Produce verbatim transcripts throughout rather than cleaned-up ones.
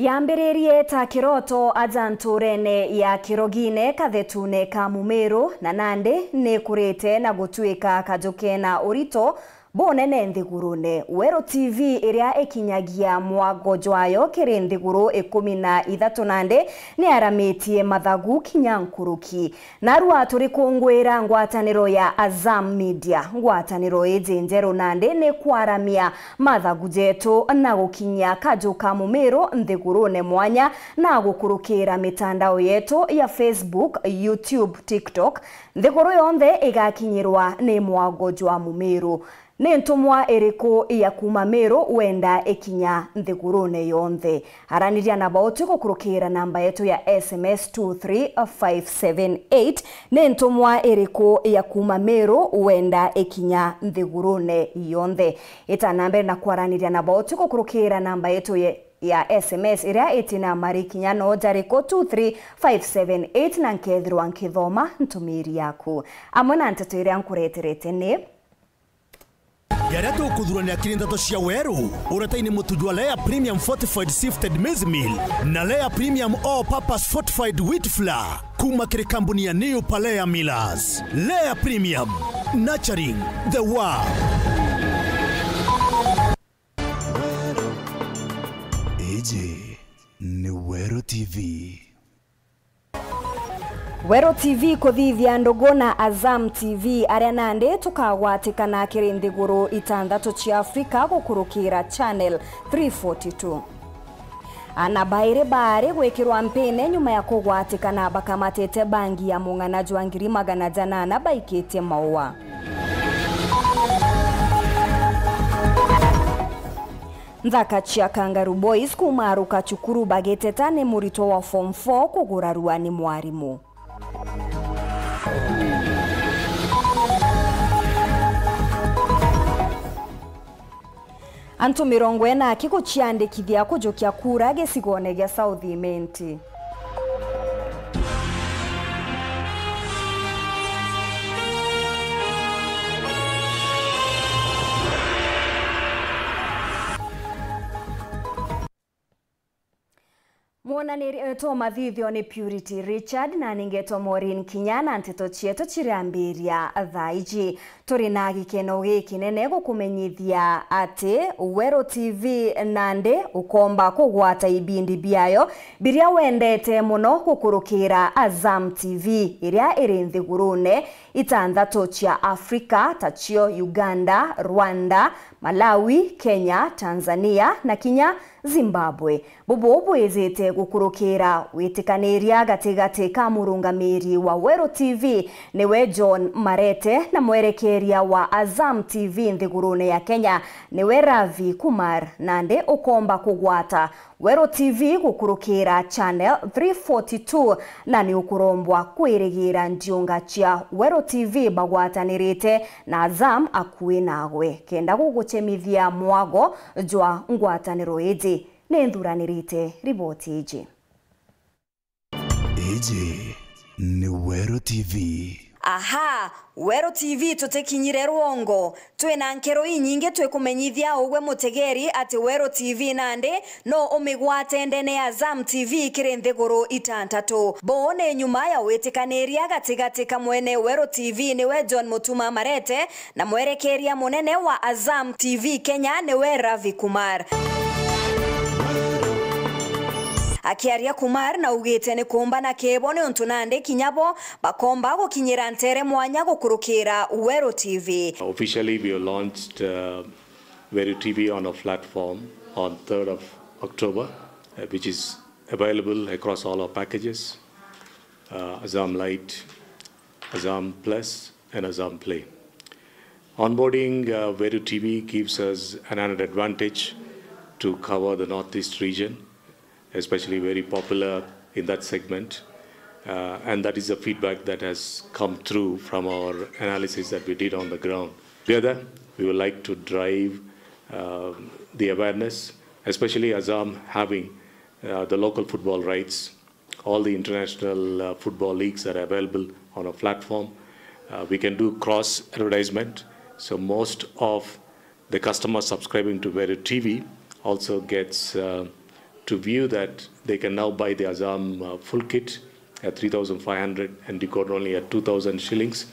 Yambiririe ta kiroto aja nturene ya Kirogine kathetune ka Mumiru, na nandi nikurite na gutuika kaju kena urito bunene nthigurune. Weru T V, iria ikinyagia mwago jwayo kiri nthiguru ikumi na ithatu, nandi niaramitie mathagu kinya nkuruki. Narua turikungwira ngwataniro ya Azam Media. Ngwataniro iji njeru nandi ni kwaramia mathagu jetu na gukinyia kaju ka Mumiru nthigurune mwanya na gukurukira mitandao yetu ya Facebook, YouTube, TikTok. Nthiguru yonthe igakinyirwa ni mwago jwa Mumiru. Ni ntumwa iriku ya kuuma Miru wenda ikinya nthigurune yonthe? Araniria na bauti gukurukira namba yetu ya S M S two three five seven eight. Ni ntumwa iriku ya kuuma Miru wenda ikinya nthigurune yonthe? Ita na mbere na kwaraniria na bauti gukurukira namba yetu ye-, ya S M S iria itina mari kinya no jariku two three five seven eight, na nkethirwa nkithoma ntumiri yaku. Amwe na nteto iria nkureterete ni Jaria tukuthurania kiri nteto cia weru, uretaini mutu jwa Lea Premium Fortified Sifted Maize Meal na Lea Premium All Purpose Fortified Wheat Flour kuma kiri kambuni ya New Palea Millers. Lea Premium, nurturing the world. Iji ni Weru T V. Weru T V kuthithia ndugu na Azam T V, aria nandi tukagwatikana kiri nthiguru itanthatu cia Afrika gukurukira Channel three forty-two. Ana bairi baari gwikirwa mpine nyuma ya kugwatikana bakamatite bangi ya mung'ana jwa ngiri magana janana baikitie maua. Nthaka cia Kangaroo Boys kumaruka cukuru bagiteta ni muritwa wa form four kugurarua ni mwarimu. Antu mirongo ina aki guciandikithia kujukia kura gicigone gia South Imenti. Mwonaniri wetu wa mathithio ni Purity Richard, na ningetwa Maureen Kinya, na nteto cietu ciriambiria thaa iji. Turi na gikeno gikinene gukumenyithia ati Weru T V nandi ukomba kugwata ibindi biayo biria wendete mono gukurukira Azam T V, iria iri nthigurune itanthatu cia Afrika, tacio Uganda, Rwanda, Malawi, Kenya, Tanzania na kinya Zimbabwe. Bubu bwijite gukurukira witikaniria gatigati ka murungamiri wa Weru T V, niwe John Marete, na mwerekeria wa Azam T V nthigurune ya Kenya, niwe Ravi Kumar, nandi ukomba kugwata Weru T V gukurukira Channel three forty-two, na ni ukurombwa kwirigira ndiunga cia Weru T V bagwatanirite na Azam akui nagwe, kenda gugucemithia mwago jwa ngwataniro iji. Ni nthuranirite riboti iji. Iji ni Weru T V. Aha, Weru T V tutikinyire rwongo. Twina nkero inyingi twikumenyithia ugwe mutegeri ati Weru T V nandi no umigwate ndene ya Azam T V kiri nthiguru itantatu. Buu ni nyuma ya witikaniria gatigati ka mwene Weru T V niwe John Mutuma Marete na mwerekeria munene wa Azam T V Kenya niwe Ravi Kumar. Akiaria, Kumar naugite ni kuumba na kibo niuntu nandi kinya bo bakomba gukinyira ntere mwanya gukurukira Weru T V. Officially, we have launched, uh, Weru T V on a platform on third of October, uh, which is available across all our packages, uh, Azam Lite, Azam Plus, and Azam Play. Onboarding, uh, Weru T V gives us an added advantage to cover the Northeast region, especially very popular in that segment. Uh, and that is the feedback that has come through from our analysis that we did on the ground. Together, we would like to drive, uh, the awareness, especially Azam having, uh, the local football rights, all the international, uh, football leagues that are available on a platform. Uh, we can do cross advertisement. So most of the customer subscribing to Weru T V also gets, uh, to view that they can now buy the Azam uh, full kit at three thousand five hundred and decode only at two thousand shillings.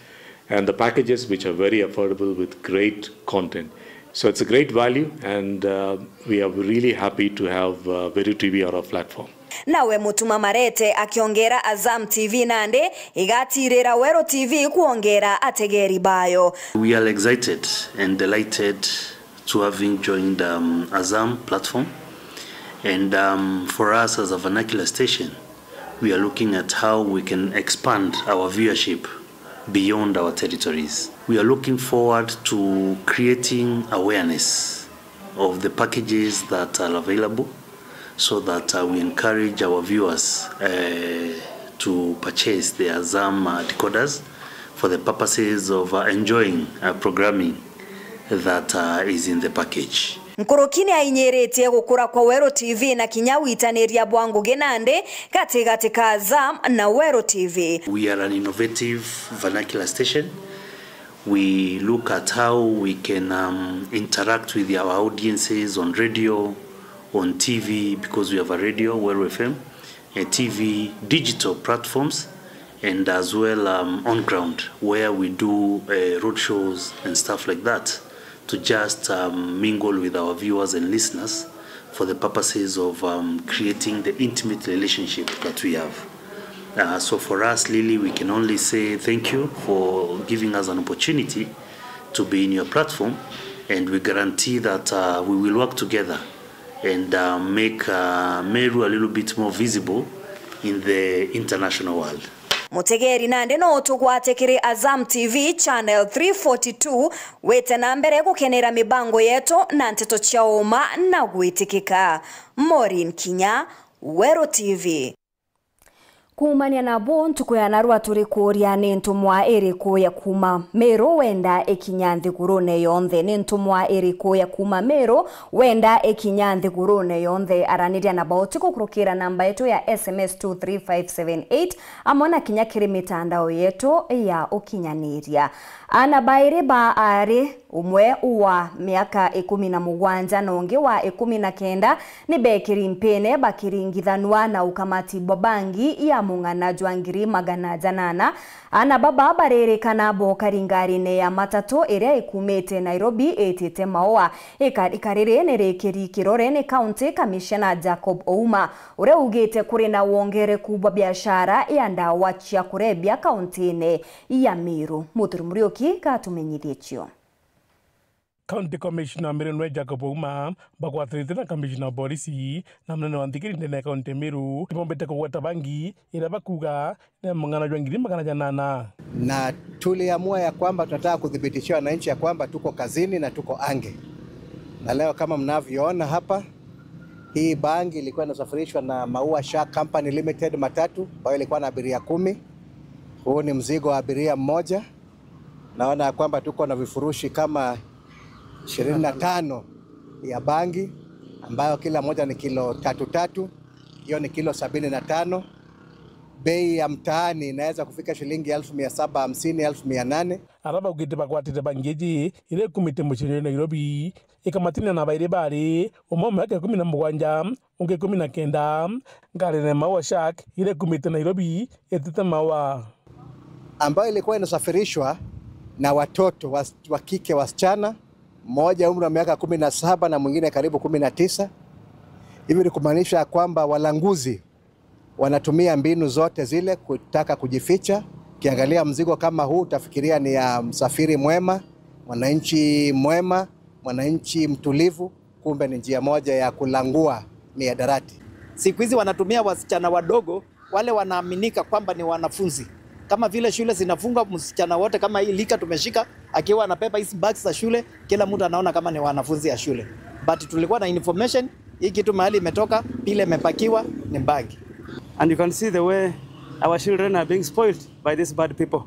And the packages, which are very affordable with great content. So it's a great value, and uh, we are really happy to have uh, Veru T V on our platform. Nawe Mutuma Marete akiongera Azam T V nandi igatirira Weru T V kwongera ategeri bayo. We are excited and delighted to having joined um, Azam platform. And um, for us as a vernacular station, we are looking at how we can expand our viewership beyond our territories. We are looking forward to creating awareness of the packages that are available so that uh, we encourage our viewers uh, to purchase the Azam uh, decoders for the purposes of uh, enjoying uh, programming that uh, is in the package. Nkuruki ni ainyiritie gukura kwa Weru T V na kinya gwitaniria bwa ngugi nandi gatigati ka Azam na Weru T V. We are an innovative vernacular station. We look at how we can um, interact with our audiences on radio, on T V, because we have a radio, Weru F M, a T V, digital platforms, and as well um, on ground where we do uh, road shows and stuff like that to just um, mingle with our viewers and listeners for the purposes of um, creating the intimate relationship that we have. Uh, so for us, Lily, we can only say thank you for giving us an opportunity to be in your platform, and we guarantee that uh, we will work together and uh, make uh, Meru a little bit more visible in the international world. Mutegeri nandi no utugwate kiri Azam T V channel three forty-two, wite na mbere gukenera mibango yetu na nteto cia uma na gwitikika. Maureen Kinya, Weru T V. Kuumania na buu, ntuku ya narua turi kuuria ni ntumwa iriku ya kuuma Meru wenda ikinya nthigurune yonthe? Ni ntumwa iriku ya kuuma Meru wenda ikinya nthigurune yonthe? Araniria na bauti gukurukira namba yetu ya S M S two three five seven eight, amwe na kinya kiri mitandao yetu ya ukinyaniria. Aana bairi ba aari, umwe wa miaka ikumi na mugwanja na ungi wa ikumi na kenda, ni beekiri mpine bakiringithanua na ukamati bwa bangi ya mung'ana jwa ngiri magana janana. Aana baba baririkana bokari ngarine ya matatu iria ikumite Nairobi itite Maua. Ika-, ikariri ni rikiri kirore ni County Commissioner Jacob Ouma, uria ugite kuri na wongereku bwa biashara ya ndawa cia kurebia kauntine ya Meru. Muturi Muriuki gatumenyithie cio. County Commissioner Meru nwe Jacob Ouma bagwatanite na Commissioner wa Borisi na munene wa nthigiri ndene ya kaunti ya Meru nibombite kugweta bangi iria bakuga ni mung'ana jwa ngiri magana janana. Na tuliamua ya kwamba tunataka kuthibitishia wananchi ya kwamba tuko kazini na tuko ange. Na leo kama mnavyoona hapa, hii bangi ilikuwa inasafirishwa na Maua Shark Company Limited matatu ambayo ilikuwa na abiria kumi. Huu ni mzigo wa abiria mmoja. Naona ya kwamba tuko na vifurushi kama ishirini na tano ya bangi, ambayo kila moja ni kilo tatu tatu, hiyo ni kilo sabini na tano. Bei ya mtaani inaweza kufika shilingi elfu mia saba hamsini, elfu mia nane. Ara baugite bagwatite bangi iji iria ikumite muciini jwa Nairobi, ikamatina na bairi bari, umwe wa miaka ikumi na mugwanja, ungi ikumi na kenda, ngarine Maua Shark iria ikumite Nairobi itite Maua. Ambayo ilikuwa inasafirishwa na watoto wa, wa kike wasichana, mmoja umri wa miaka kumi na saba na mwingine karibu kumi na tisa. Hivi ni kumaanisha ya kwamba walanguzi wanatumia mbinu zote zile kutaka kujificha. Ukiangalia mzigo kama huu, utafikiria ni ya msafiri mwema, mwananchi mwema, mwananchi mtulivu, kumbe ni njia moja ya kulangua miadarati. Siku hizi wanatumia wasichana wadogo, wale wanaaminika kwamba ni wanafunzi. Kama vile shule zinafungwa, msichana wote kama hii lika tumeshika, akiwa anabeba hizi bags za shule, kila mtu anaona kama ni wanafunzi ya shule. But tulikuwa na information, hii kitu mahali imetoka, vile imepakiwa ni bag. And you can see the way our children are being spoiled by these bad people.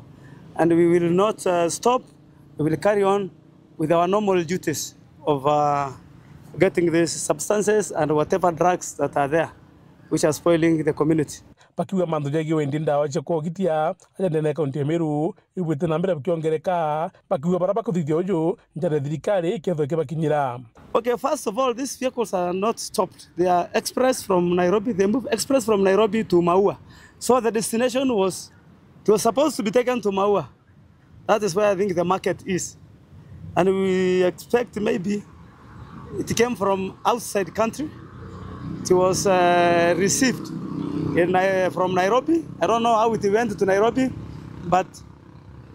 And we will not uh, stop, we will carry on with our normal duties of uh, getting these substances and whatever drugs that are there which are spoiling the community. bakiuga mantu jegie wendi ndawa cia kugitia aja ndene ya kaunti ya Meru ibwite na mbere bukiongereka, bakiuga bara bakuthithia uju njara ya thirikari ikethwa ikibakinyira. Okay, first of all, these vehicles are not stopped. They are express from Nairobi. They move express from Nairobi to Maua. So the destination was, it was supposed to be taken to Maua. That is where I think the market is. And we expect maybe it came from outside country. It was, uh, received in, uh, from Nairobi. I don't know how it went to Nairobi, but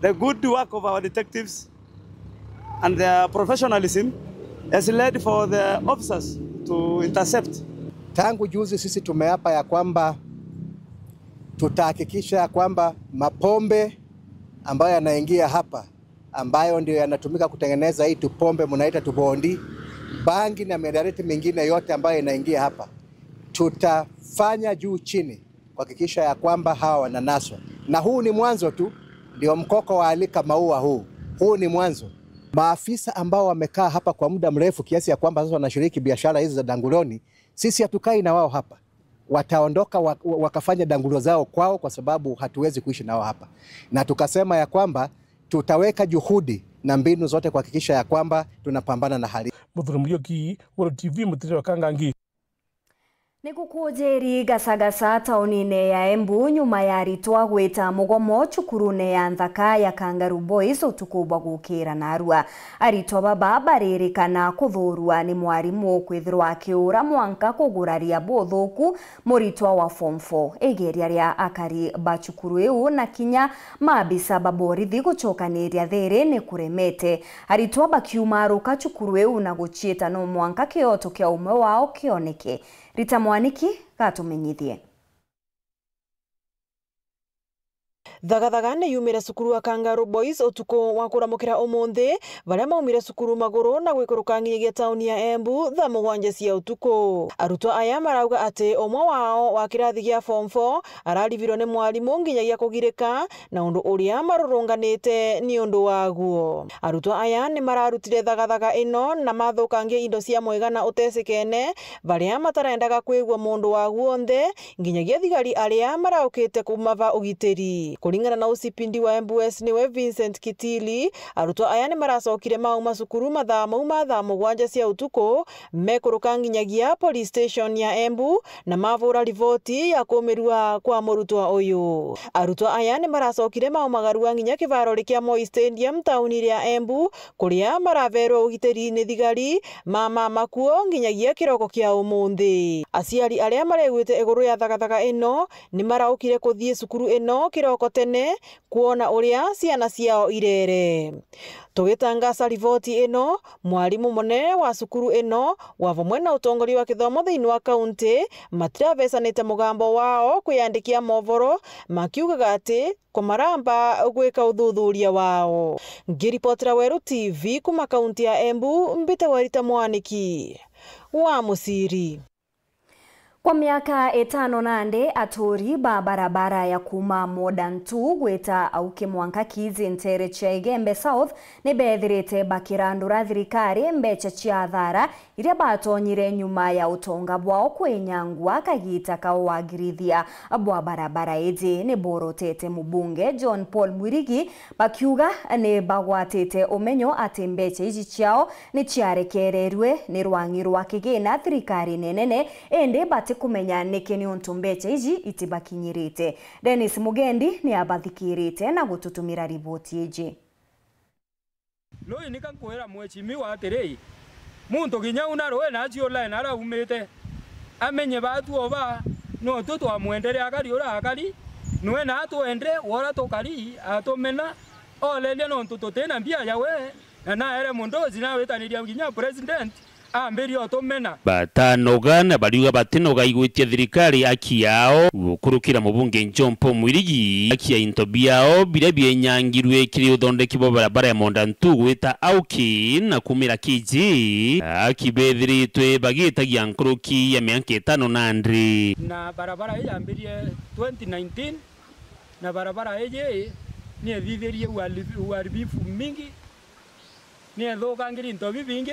the good work of our detectives and their professionalism has led for the officers to intercept. Tangu juzi sisi tumeapa ya kwamba tutahakikisha ya kwamba mapombe ambayo yanaingia hapa, ambayo ndio yanatumika kutengeneza hii tupombe mnaita tubondi, bangi na miadarati mingine yote ambayo inaingia hapa, tutafanya juu chini kuhakikisha ya kwamba hawa wananaswa. Na huu ni mwanzo tu, ndio mkoko wa Alika Maua huu. Huu ni mwanzo. Maafisa ambao wamekaa hapa kwa muda mrefu kiasi ya kwamba sasa wanashiriki biashara hizi za danguloni, sisi hatukai na wao hapa. Wataondoka wa-, wa-, wakafanya dangulo zao kwao, kwa sababu hatuwezi kuishi nao hapa. Na tukasema ya kwamba tutaweka juhudi na mbinu zote kuhakikisha ya kwamba tunapambana na hali. Muthuri Muriuki, Weru T V, Mutiri wa Kangangi. Ni gukujiri Gasagasa taunine ya Embu nyuma ya aritwa gwita mugomo cukurune ya nthaka ya Kangaroo Boys utuku bwa gukira narua. Aritwa baba baririkana kuthuurua ni mwarimu kwithirwa akiura mwanka kuguraria buthuku muritwa wa form four. Igeria ria akari ba cukuru iu na kinya maabisa ba borithi gucokaniria thiri ni kuremete. Aritwa bakiumaruka cukuru iu na guciita no mwanka kioto kia umwe wao kioneke. Rita Mwaniki gatumenyithie. Thagathaga ni yumire cukuru wa Kangaroo Boys utuku wa kuramukira umunthi, baria maumire cukuru maguru na gwikuruka nginyagia tauni ya Embu thaa mugwanja cia utuku. Arutwa aya marauga ati umwe wao wa kirathi gia form four araribirwe ni mwarimu nginyagia kugirika na undu uria marurunganite ni undu waguo. Arutwa aya ni mararutire thagathaga ino na mathukangia indo cia mwigana utesikene, baria matarendaga kwigua mundu waguo nthe, nginyagia thigari aria maraukite kumava ugitiri. Kuringana na O C P D wa Embu West niwe Vincent Kitili, arutwa aya ni maracokire mauma cukuru mathaa mau ma thaa mugwanja cia utuku, mekuruka nginyagia police station ya Embu na mavura riboti ya kumirua kwa murutwa uyu. Arutwa aya ni maracokire maumagarua nginya kivarori kia Moi Stadium tauni ria Embu, kuria maraverwe ugitiri ni thigari, mama makuo nginyagia kiroko kia umunthi. Aciari aria mareguite iguru ya thagathaga ino ni maraukire kuthii cukuru ino kiroko tene kwona uria ciana ciao irere. Tugitangaca riboti ino, mwarimu munene wa cukuru ino wa vamwe na utongoria wa kithomo thiini wa kaunti matiravecanite mugambo wao kwiyandikia movoro, makiugaga ati kumaramba gwika uthuthuria wao. Ngiripotera Weru T V kuma kaunti ya Embu, mbite Werita Mwaniki wa Muciri. Kwa miaka itano nandi, aturi ba barabara ya kuma Modern two gwita Auki mwanka Kizi ntere cia Igembe South ni bethirite bakirandura thirikari mbecha cia athara iria batonyire nyuma ya utonga bwao kwinyangwa kagita ka wagirithia bwa barabara iji. Ni borotete mubunge John Paul Mwirigi, bakiuga ni bagwatite umenyo ati mbecha iji ciao ni ciarekererue ni rwang'i rwa kigina thirikarine nene, indi batikumenya niki niuntu mbecha iji itibakinyirite. Dennis Mugendi ni abathikirite na gututumira riboti iji. Rui nika nkwira mheshimiwa atiri, muntu kinya una rui na aciurae na araumite, amenye batu oba no tu twamwendere akari ura akari, nwe na atwende wora tukari atumena, oleria nontu tutina mbia yawe, na naere mundu uci nawitaniria kinya president. Ambirie utumena. Batanoga na bariuga batinoga igwitia thirikari aki yao gukurukira mubunge John Paul Mwirigi akia into biao biria bienyangirue kiri uthondeki bwa barabara ya Modern two gwita Auki na kumira Kizi, aki bethiritwe bagitagia nkuruki ya mianka itano nandi. Na barabara ii yambirie twenty nineteen, na barabara iji ni ithithirie uharibi-, uharibifu mingi, ni ithukangiri into bibingi,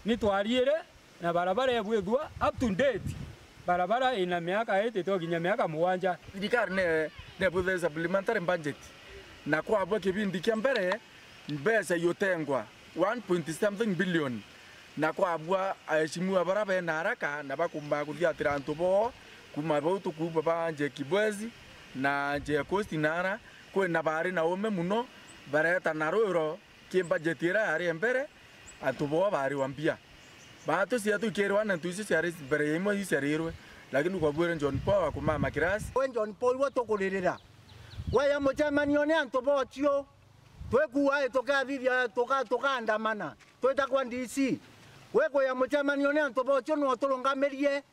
ni twariire na barabara ibwithua up to date. Barabara ina miaka itite ukinya miaka mugwanja. Thirikari ne, nebuthire supplementary budget, na kwabua kibindi kia mbere mbeca iutengwa one point something billion, na kwabua aheshimiwa bara bena haraka na bakumba kuthiatira antu boo kuma bau tukuuga ba Njeki Boys na Njeki Coast nara kwina bari na ume muno, bareta na rwiro ki budget ira yari mbere, antu boo bariwa mbia. Baatu cia twikirwa na ntu icio ciari mbere ya imwe iciarirwe, lakini kwabwire John Paul akumama kirasi. We John Paul, we tukuririra. Weya mucemanio ni antu bocio. Twikua i tukathithia, tuka-, tukaandamana. Twita kwa D C. Wikuya mucemanio ni antu bocio no turungamirie.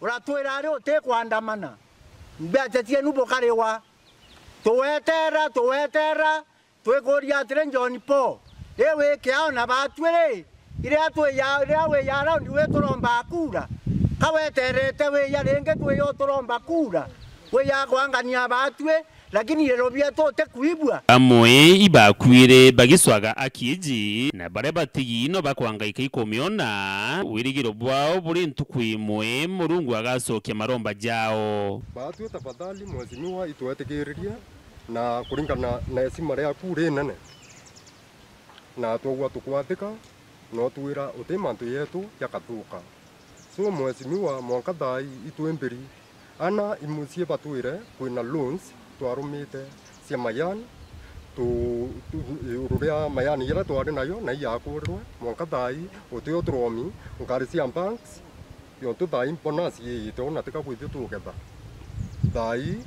Uratwira ari uti kwandamana. Mbeca cienu bukariwa. Tuweterera, tuweterera. Twikuria atiri, John Paul, ri wi kiao na baatwi ri, iria twiya, iria wiya around wi turomba kura? Ka weterete wiya ringi twiyo turomba kura? Wiya kwangania baatwi, lakini irobi bietu utikuibua. Amwe ibakuire bagicwaga akiiji, na baria batigi no bakwangaika ikumiona, wirigiro bwao buri ntuku imwe Murungu agacokia maromba jao. Baatwi tafadhali, mheshimiwa, itwetikiririe na kuringana na heshima riaku rinene, na twaugua tukwathika, na utwira uti mantu yetu jakathuka. So, mheshimiwa, mwanka thaa ii itwi mbiri, ana imucii batwire kwina loans twarumite cia mayani, tu, tu, iguru ria mayani iria twari nayo na iyakurirwe, mwanka thaa ii utio turomi ngari cia banks, yontu thaa ii bonus yiite una tika kwithio tugetha. Thaa ii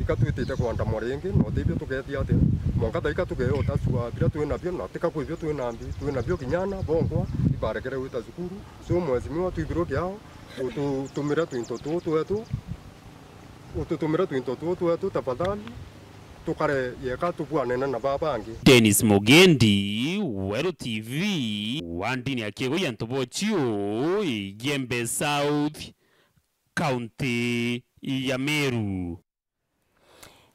ikatwitite kwandamwa ringi, na utibio tukethia atia? Mwanka thaa ii ka tugee utacua biria twi nabio, na tika kwithio twi na mbi, twi nabio kinya ana bongwa ibarekere gwita cukuru. So, mheshimiwa, twibirwe kiao, ututumire twinto tuu twetu, ututumire twinto tuu twetu tafadhali, tukare yeka tubwanene na baa bangi. Dennis Mugendi, Weru T V, wa ndini ya Kigu ya Ntobochiu, Igembe South, kaunti ya Meru.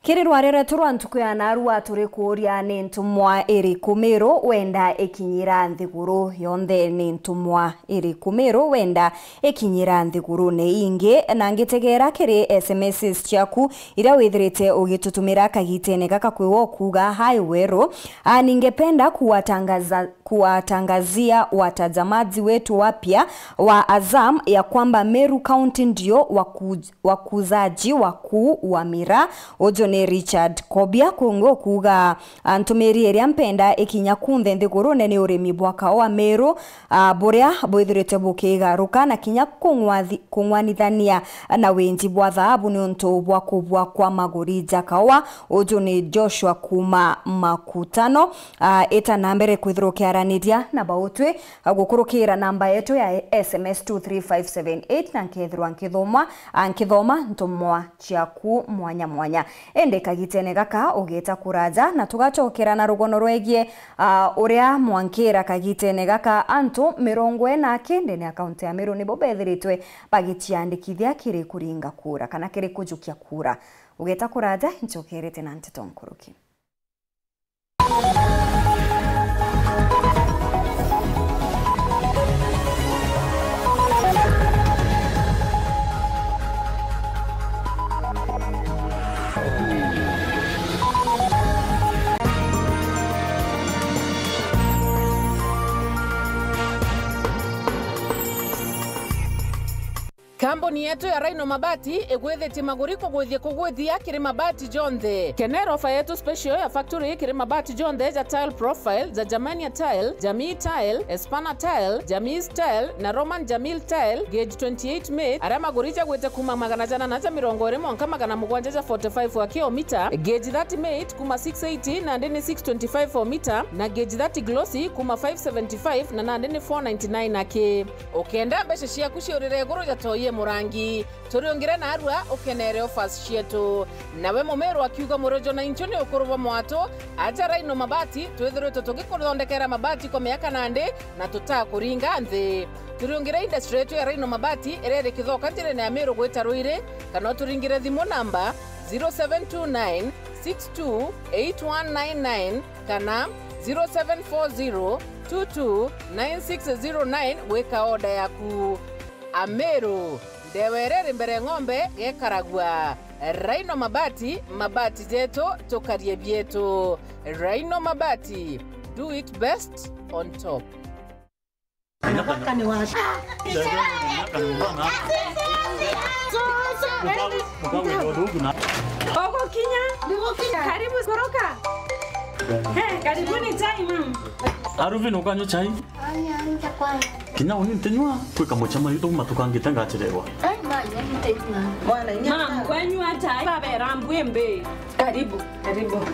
Kiri rwaria rwetu rwa ntuku ya narua, turi kuuria, ni ntumwa iriku Miru wenda ikinyira nthiguru yonthe? Ni ntumwa iriku Miru wenda ikinyira nthigurune ingi? Na ngitegera kiri S M Ss ciaku iria withirite ugitutumira kagitene gaka, kwi we ukuuga, "Hi Weru, ah, ningependa kuwatangaza, kuwatangazia watazamaji wetu wapya wa Azam ya kwamba Meru County ndio waku-, wakuzaji wakuu wa miraa." Uju ni Richard Kobia, kungi ukuuga, ah, ntumiri iria mpenda ikinya kunthe nthigurune ni urimi bwa kaua Meru, ah, buria bwithirite bukigaruka na kinya kung'wathi-, kung'wanithania na winji bwa thaabu niuntu bwa kubua kwa maguri ja kaua. Uju ni Joshua kuuma Makutano. Ah, ita na mbere kwithirwa ukiaraniria na bautwi, ah, gukurukira namba yetu ya S M S two three five seven eight, na nkethirwa nkithoma, ah, nkithoma ntumwa ciaku mwanya mwanya. Indi kagitene gaka ugeta kuraja, na tugacokera na rugono rwegie, ah, uria mwankira kagitene gaka antu mirongo ina kenda ni akaunti ya Meru nibo bethiritwe bagiciandikithia kiri kuringa kura kana kiri kujukia kura. Ugeta kuraja, ncokerete na nteto nkuruki. Kambuni yetu ya Rhino Mabati igwithitie maguri kugwithia kugwithia kiri mabati jonthe. Kenera ofa yetu special ya factory kiri mabati jonthe ja Tile Profile, ja Germania Tile, Jamii Tile, Espana Tile, Jamii Tile na Roman Jamil Tile, gauge twenty-eight mate, aria maguri jagwite kuma magana jana na ja mirongo iri mwanka magana mugwanja ja forty-five wa kilomita, gauge thirty mate kuma six eighty nandi ni six twenty-five o mita, na gauge thirty glossy kuma five seventy-five na nandi ni four ninety-nine aki. Ukenda mbeca ciaku ciurire iguru, jatoyie murangi. Turiungire narua, ukenere offers cietu. Nawe mumiru akiuga, murojo na inchu ni ukuru bwa mwatu, aja Rhino Mabati, twithiritwe tugikuthondekera mabati kwa miaka nandi, na tutakuringa nthi. Turiungire industry yetu ya Rhino Mabati, iria iri Kithoka njirene ya Miru gwita Ruiri, kana uturingire thimu namba zero seven two nine six two eight one nine nine kana zero seven four zero two two nine six zero nine gwika order yaku. Ameru, Ndewa iria iri mbere ng'ombe gekaragua. Rhino Mabati, mabati jetu, tukarie bietu. Rhino Mabati, do it best on top. Ugukinya. Karibu kuruka. Eh, karibuni chai, mama. Aruvin, ukanywa chai? Anya, nja kwanza. Kinya uni ntinywa, kwi kamucemanio tuuma tukangite ngacererwa. Ai, manya, ntinywa. Mwana, inya. Mam, wanywa chai, babera mbwimbi. Karibu, karibu.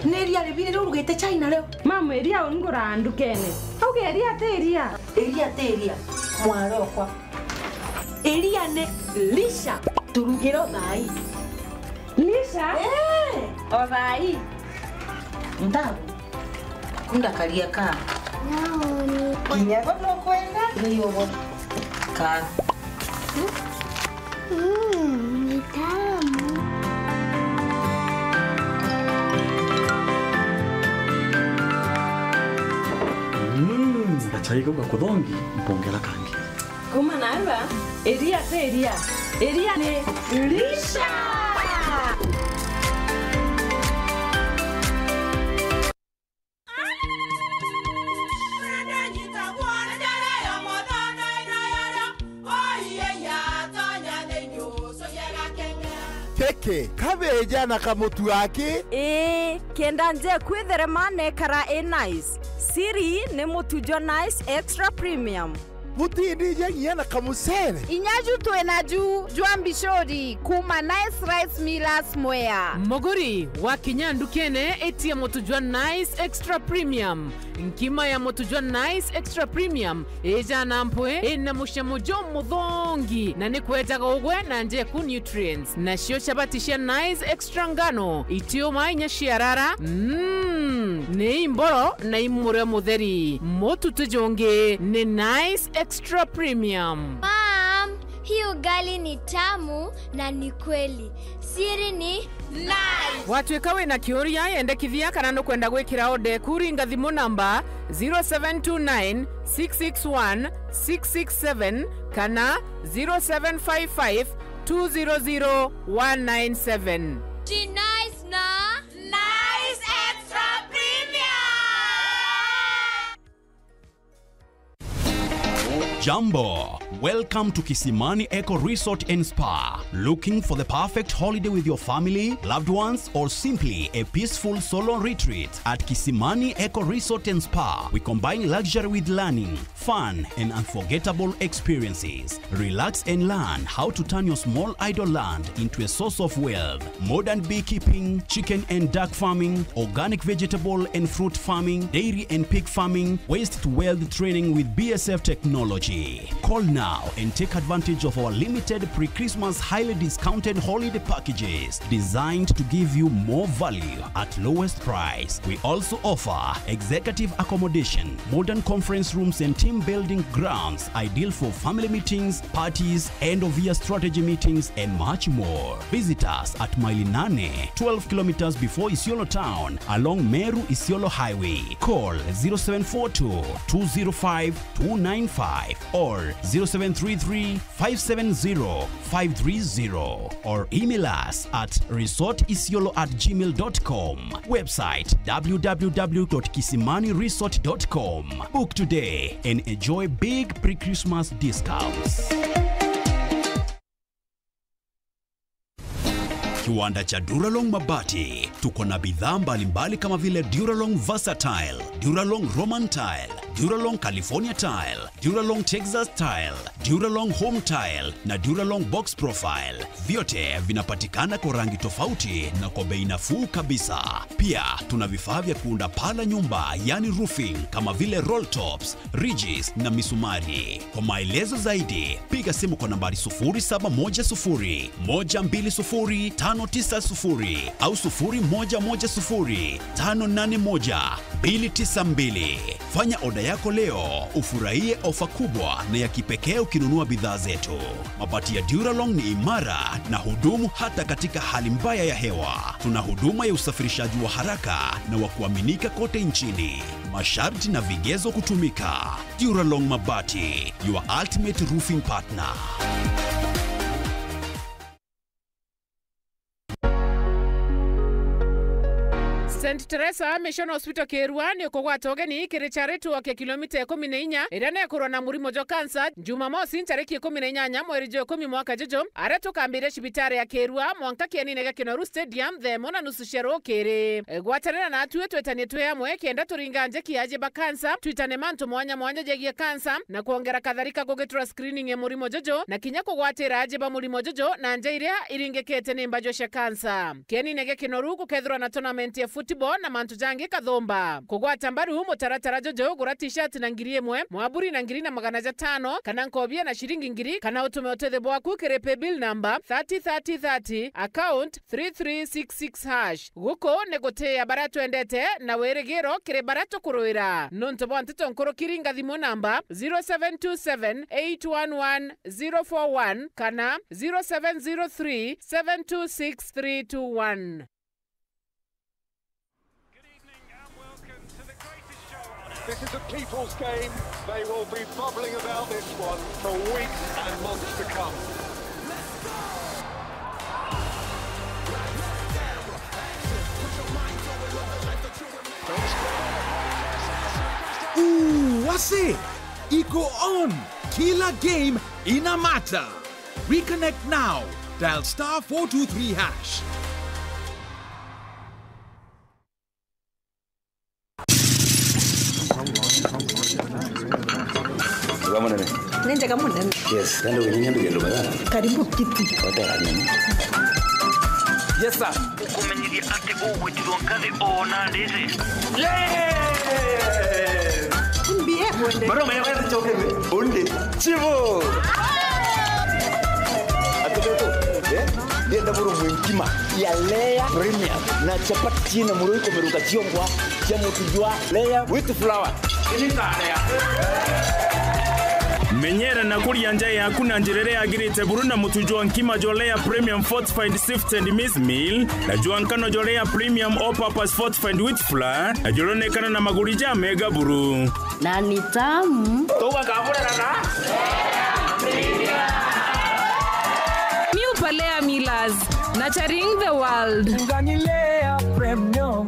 Ni iria ribi riria urugite chai nario? Mam, iria ungura ndukene. Auge iria ti iria. Iria ti iria, mwarokwa. Iria ni lisha. Turugire o thaai. Lisha? Eh. O thaai. Ntabu. Kunda karia ka. Naoni. Kinya bo nukwenda? Ni ubo. Ka. Mm, ni tamu. Mm, gachai kau gakuthongi, mpongera kangi. Kuma narua, iria ti iria. Iria ni lisha. Keke, kabeja na kamutu aki. Ii, kenda nje kwitherema nekara i nice. Siri ni mutu jwa Nice Extra Premium. Butindija nginya na kamucere. Inya ju twi naju jwa mbicuri kuma Nice Rice Millers Mwea. Muguri, wakinya ndukene, itia mutu jwa Nice Extra Premium. Nkima ya mutu jwa Nice Extra Premium ijana mpwi, ina mucamo jumuthongi, na ni kwejaga ugwe na njeku nutrients. Nacio chabati cia Nice Extra ngano, itiuma inya ciarara. Mm, ni imboro na imurio mutheri. Mutu ti jungi, ni Nice Extra Premium. Mom, hii ugali ni tamu na ni kweli. Siri ni Nice. Watuika wina kiuria, yendekithia kana nukwenda gwikira order eku, ringa thimu namba zero seven two nine, six six one, six six seven kana zero seven five five, two zero zero, one nine seven. Ti Nice na Nice Extra Premium. Jambo! Welcome to Kisimani Eco Resort and Spa. Looking for the perfect holiday with your family, loved ones, or simply a peaceful solo retreat? At Kisimani Eco Resort and Spa, we combine luxury with learning, fun, and unforgettable experiences. Relax and learn how to turn your small idle land into a source of wealth. Modern beekeeping, chicken and duck farming, organic vegetable and fruit farming, dairy and pig farming, waste to wealth training with B S F technology. Call now and take advantage of our limited pre-Christmas highly discounted holiday packages designed to give you more value at lowest price. We also offer executive accommodation, modern conference rooms and team building grounds ideal for family meetings, parties, end of year strategy meetings, and much more. Visit us at Maili Nane, twelve kilometers before Isiolo town, along Meru Isiolo Highway. Call zero seven four two, two zero five, two nine five or zero seven three three, five seven zero, five three zero, or email us at resort isiolo at gmail dot com. Website, w w w dot kisimani resort dot com. Book today and enjoy big pre-Christmas discounts. Kiwanda cha Duralong Mabati. Tuko na bidhaa mbalimbali kama vile Duralong Versatile, Duralong Roman Tile, Duralong California Tile, Duralong Texas Tile, Duralong Home Tile na Duralong Box Profile. Vyote vinapatikana kwa rangi tofauti na kwa bei nafuu kabisa. Pia tuna vifaa vya kuunda paa la nyumba, yani roofing, kama vile roll tops, ridges na misumari. Kwa maelezo zaidi, piga simu kwa nambari sufuri saba moja sufuri, moja mbili sufuri, tano tisa sufuri au sufuri moja moja sufuri, tano nane moja, mbili tisa mbili. Fanya oda yako leo, ufurahie ofa kubwa na ya kipekee ukinunua bidhaa zetu. Mabati ya Duralong ni imara na hudumu hata katika hali mbaya ya hewa. Tuna huduma ya usafirishaji wa haraka na wa kuaminika kote nchini. Masharti na vigezo kutumika. Duralong Mabati, your ultimate roofing partner. Saint Teresa Mission Hospital Kirua ni kugwata ugeni kiri charity walk ya kilomita ikumi na inya iria nekurwa na murimo jwa cancer, Jumamosi ntariki ikumi na inyanya mweri jwa ikumi mwaka juju, aria tukambiria cibitari ya Kirua mwanka kienine gia Kinoru Stadium thaa imwe na nusu cia rukiri. Gwatanira natwi twitanie twi amwe kenda turinga njeki ya aji ba cancer, twitane mantu mwanya mwanya jegie cancer na kwongera katharika gugitura screening ya murimo juju na kinya kugwatira aji ba murimo juju na nja iria iringikite ni mbajwa cia cancer. Kienine gia Kinoru gukethirwa na tournament ya football na mantu jangi kathumba. Kugwata mbaru mutaratara juju, gura t-shirt na ngiri imwe, mwaburi na ngiri na magana jatano, kana nkobia na ciringi ngiri, kana utume utethio bwaku kiri paybill number thirty thirty thirty, account three three six six hash. Guku ni gutiia baria twendete na wirigiro kiri baria tukuruira. Nuntu bwa nteto nkuruki, ringa thimu namba zero seven two seven eight one one zero four one kana zero seven zero three seven two six three two one. Good evening and welcome to the greatest show on earth. This is a people's game. They will be bubbling about this one for weeks and months to come. Ooh, wase! Iko on! Kila game ina matter. Reconnect now. Dial star four two three hash. Wega munene. Ni njega munene. Yes, ndio wenyewe ndio ndio baya. Karibu kiti. Wata ya nini? Yes, sir. Gukumenyithia ati gugwitirwo ngathi o na ndiri. Yes! Mbie wende. Maroma ya wende choke. Undi. Chivo. Atubeto. Eh? Ndienda buru mwinkima ya layer premium na chapati na muroi kumeruka chiongwa cha mutu jwa layer with flour. Menyera na kuria nja yaku na njira iria yagirite buru na mutu jwa nkima jwa layer premium fortified sifted maize meal na jwa nkano jwa layer premium all purpose fortified wheat flour na juronekana na maguri ja mega buru. Na ni tamu. Tugakamurana na New Palea Millers, nurturing the world. Ngani layer premium.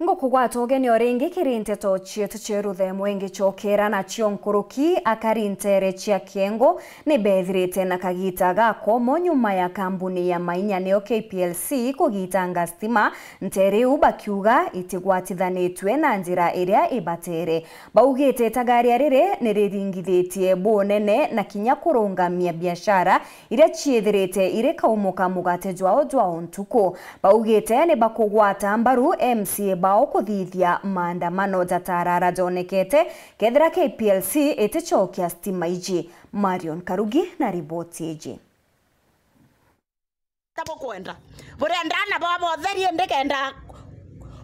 Ngukugwata ugeni o ringi kiri nteto cietu cia ruthemo ingicokera nacio nkuruki. Akari nteere cia Kiengo ni beethirite na kagiita gakomo nyuma ya kambuni ya mainya niyo K P L C kugitanga stima nteere iu bakiuga itigwatithanitue na njira iria ibatere. Baugite itagaria riri ni riringithitie bunene na kinya kurungamia biashara iria ciithirite iri kaumo ka mugate jwao jwa o ntuku. Baugite ni bakugwata mbaru M C A bao kuthithia maandamano jatarara jonekete kethira K P L C iticokia stima iji. Marion Karugi na riboti iji. Ta bukwenda. Burenda na baba utheri indi kenda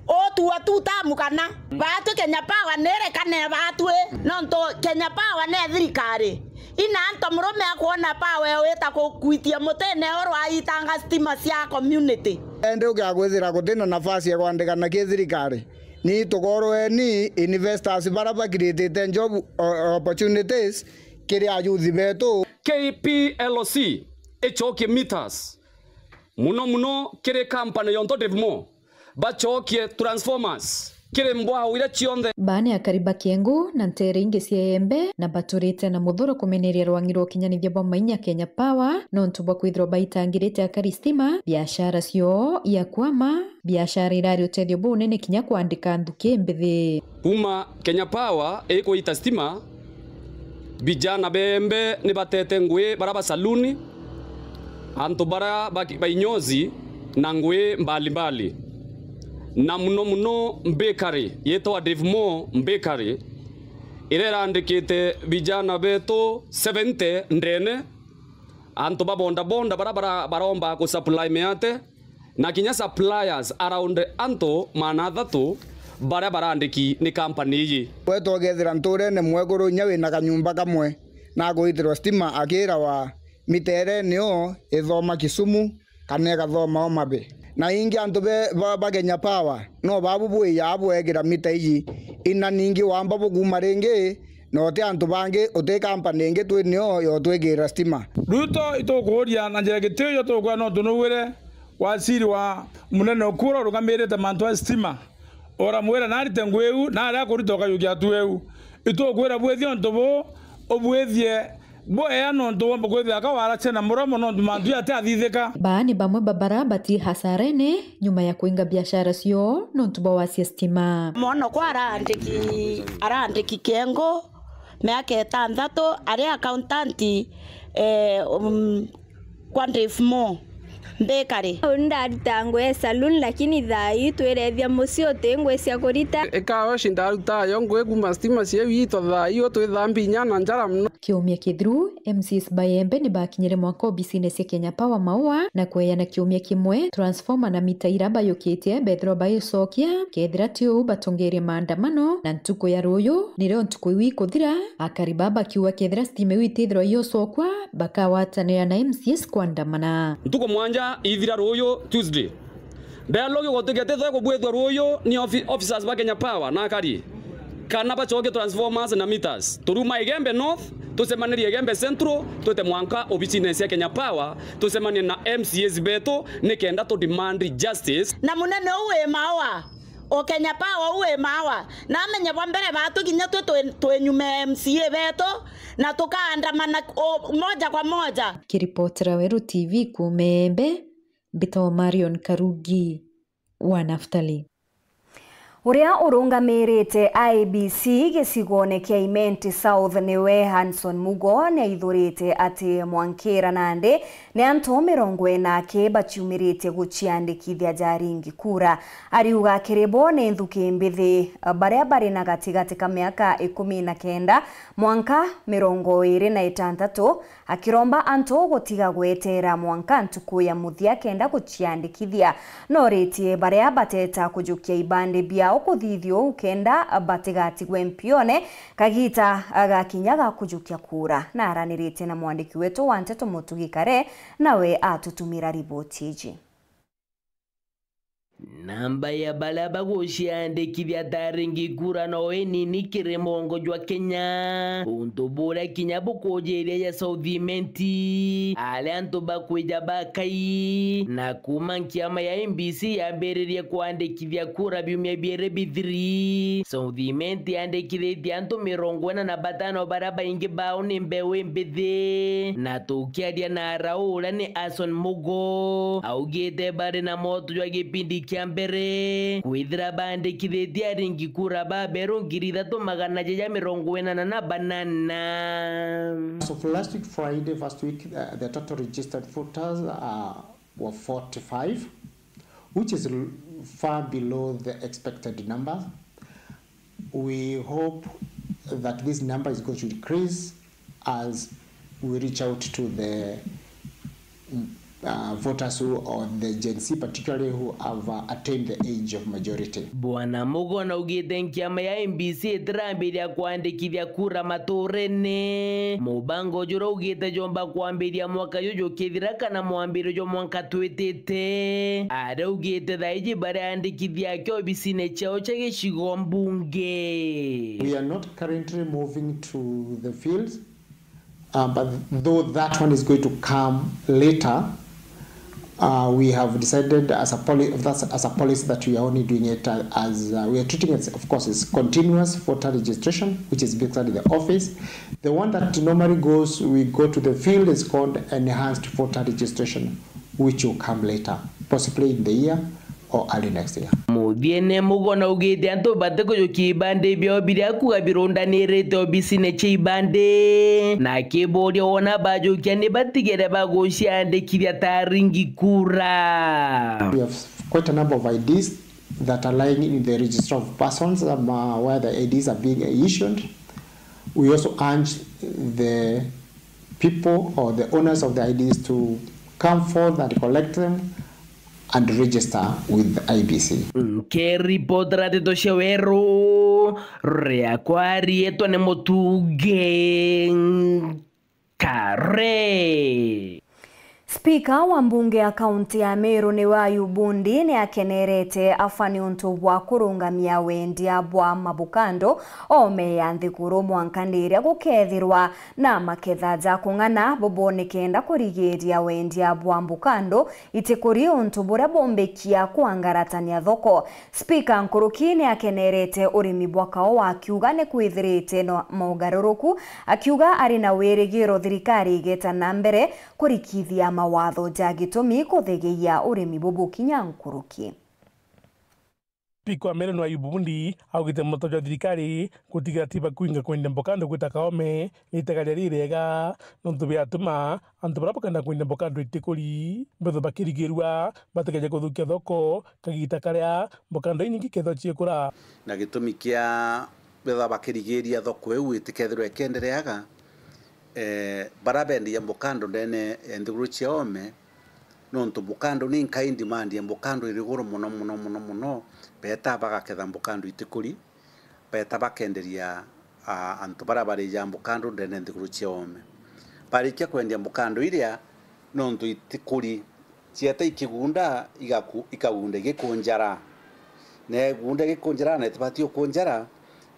utua tu tamu kana. Baatwi Kenya Power nirekane baatwi, nontu Kenya Power ni thirikari. Ina antu murume akwona power wita kukwitia mutine oro aitanga stima cia community. Indi ukiagwithira gutina nafasi ya kwandikana ki thirikari, ni tukorweni investors bara bakiritite job o-, opportunities kiri ayuthi betu. K P L C icokie meters, muno muno kiri company yonto Devmore, bacokie transformers kiri mbwao iria cionthe. Baa ni akari ba Kiengu na nteere ingi cia Iembe, na baturite na muthuro kumeneria rwang'i rwa ukinyanithia bwa mainya Kenya Power, nontu bwa kwithirwa baitangirite akari stima, biashara cio ya kwama, biashara irari utethio bunene kinya kwandika nthuki mbithi. Kuuma Kenya Power ikwiita stima, vijana ba Iembe ni batete ngui bara ba saluni, antu bara ba, ba inyozi na ngui mbali mbali. Na muno muno bakery yitwa Devmore Bakery, iria irandikite vijana betu seventy ndene, Antu ba bodaboda bara, bara, baromba ku supply miate, na kinya suppliers around antu maana athatu baria barandiki ni company iji. Gwetwa ugethira nturene mwekuru inya wina kanyumba kamwe, na agwitirwa stima akirawa mita iria nio ithoma Kisumu kana igathoma Homa Bay. Na ingi antu be, ba, ba Kenya Power, no babu bwiyaa bwegira mita iji, ina ningi wamba bukuma ringi, na uti antu bangi, uti company ingi twi nio yotwikira stima. Ruto itukuuria na njira gitio tukwira no tunugwire waziri wa munene ukura urugamirite mantu a stima. Uramwira narite ngui iu, na aria akurita ukajukia tu iu. Itukwira bwithie untu buu, ubwithie bwea nontu womba kwithia ka waracia na muromo nontu mantu jati athithika. Baa ni bamwe ba bara bati hasarene nyuma ya kuinga biashara cio nontu bwa wacia stima. Mwono kwa arandiki, arandiki kengo miaka itanthatu, ari accountant, eh, um, kwa Dave Moore Bakery. Uni ndarutaga ngui ya saloon, lakini thaa ii twirethia mucii uti ngui cia kurita. Ikawa ici ndarutaga yo ngui kuma stima cia wito, thaa ii twithambi inya na njara mono. Kiumia kithiru, M C As ba Igembe ni bakinyire mwanka obisine cia Kenya Power Maua na kweana kiumia kimwe transformer na mita ira bayukitie bethirwa baicokia, kethira ti uu batongerie maandamano, na ntuku ya ruuyu nirio ntuku iu ikuthira, akari baa bakiuga kethira stima iu itithirwa iucokwa, bakagwatanira na M C As kwandamana. Ntuku mwanja ithira ruuyu Tuesday. Dialogue gutwike ti thwe kubwithua ruuyu ni offi-, officers ba Kenya Power na akari. Kana bacokie transformers na meters. Turuma Igembe North, tucemanirie Igembe Central, twite mwanka obisine cia Kenya Power, tucemanie na M C As betu, nikenda tu demand justice. Na munene uu wi Maua, o Kenya Power uu wi Maua, na amenye bwa mbere batu kinya twi twi-, twinyume M C A betu, na tukaandamana o, moja kwa moja. Kiripotera Weru T V kuuma Igembe, mbitagwa Marion Karugi wa Naftali. Uria urungamirite I E B C gicigone kia Imenti South niwe Hanson Mugo niaithurite ati mwankira nandi ni antu mirongo ina aki baciumiritie guciandikithia jaringi kura. Ariuga kiri bo ni nthuki mbithi, baria bari na gatigati ka miaka ikumi na kenda mwanka mirongo iri na itantatu, akiromba antu gutiga gweteera mwanka ntuku ya muthia kenda guciandikithia. Noritie baria bateta kujukia ibandi biao kuthithia uu kenda batigatigwe mpione kagita gakinya ga kujukia kura. Na araniritie na mwandiki wetu wa nteto Mutugi Kare, nawe atutumira riboti iji. Namba ya baria baguciandikithia ta aringi kura no inini kiri mwongo jwa Kenya, untu buria kinya bukujiria ja South Imenti, aria antu bakwija bakai. Na kuuma nkiama ya I E B C yambiririe kwandikithia kura biumia biiri bithiri, South Imenti yandikithitie antu mirongo ina na batano baria baingi bao ni mbeu imbithi. Na tukiaria na Arau uria ni Ason Mugo, augite bari na moto jwa gipindi kia mbere kwithira bandikithitie aringi kura baberu ngiri ithatu magana jaja mirongo inana na banana. As of last week Friday, first week, uh, the total registered voters, uh, were forty-five, which is l-, far below the expected number. We hope that this number is going to increase as we reach out to the, uh, voters who, or the Gen Z particularly, who have, uh, attained the age of majority. Bwana Mugo naugite nkiama ya I E B C itirambiria kwandikithia kura maturene, mubango juria augite jomba kwambiria mwaka juju ukithira kana mwambirio jwa mwanka twitite. Araugite thaa iji bariandikithia aki obisine ciao cia gicigo mbunge. We are not currently moving to the field, uh, but though that one is going to come later, uh, we have decided as a poli-, that's as a policy that we are only doing it, uh, as, uh, we are treating it, of course, as continuous voter registration, which is basically the office. The one that normally goes, we go to the field, is called enhanced voter registration, which will come later, possibly in the year or early next year. Muthiene Mugo naugite antu batikujukia ibandi biao biria akuga birundanirite obisine cia ibandi, na akiburia wona bajukia ni batigere baguciandikithia ta aringi kura. We have quite a number of I Ds that are lying in the register of persons, um, uh, where the I Ds are being issued. We also urge the people or the owners of the I Ds to come forth and collect them and register with the I E B C. Nkiripotera ndeto cia weru, riakwa riitwa ni Mutungi Kare. Spika wa mbunge ya kaunti ya Meru niwe Ayubu Ndi ni akenerete aba niuntu bwa kurungamia wendia bwa mabukando ome ya nthiguru mwanka ni iria gukethirwa na maketha ja kung'ana bobo nikenda kurigiria wendia bwa mbukando itikuri untu buria bumbikia kwangaratania thoko. Spika nkuruki ni akenerete urimi bwa kaua akiuga ni kwithirite na maugaruruku, akiuga ari na wirigiro thirikari igeta na mbere kurikithia mawatho ja gitumi kuthegeia urimi bubu kinya nkuruki. Spika wa Meru ni Ayubu Ndi augite muto jwa thirikari gutigira ti bakuinga kwendia mbukando gwita kaome ni itega riria ririega, nontu biatuma antu baria bakenda kwendia mbukando itikuri mbethwa bakirigirua batikeje kuthukia thoko kagita karia mbukando inyingi kethwa ciikura. Na gitumi kia bethwa bakirigiria thoko iu itikethirwa ikiendereaga, eh, baria bendagia mbukando ndene ya nthiguru cia oome, nontu mbukando ni nkai demand ya mbukando iri iguru mono, mono, mono, mono, beeta bagaketha mbukando itikuri, beeta bakenderia, a, antu baria barijaa mbukando ndene nthiguru cia oome. Barikia kwendia mbukando iria, nontu itikuri, cieta ikigunda, igaku-, ikagunda igikunjara. Na igunda igikunjara na itibati ukunjara,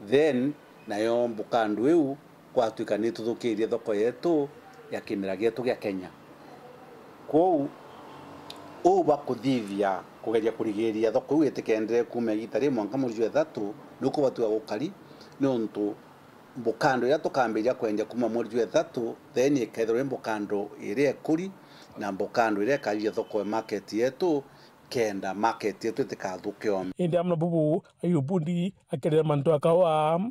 then nayo mbukando iu gwatuika ni ituthukiirie thoko yetu ya kimera gietu gia Kenya. Kwou, uu bwa kuthithia kugeria kurigiria thoko iu itikendere kuuma igita rii mwanka mweri jwa ithatu, ni kubatua gukari, niuntu mbukando iria tukambiria kwendia kuuma mweri jwa ithatu, then ikethirwa i mbukando iria ikuri, na mbukando iria ikathithia thoko ya market yetu, kenda market yetu itikathuke oome. Indi amwe na bubu, Ayubu Ndi akiarira mantu a kaua,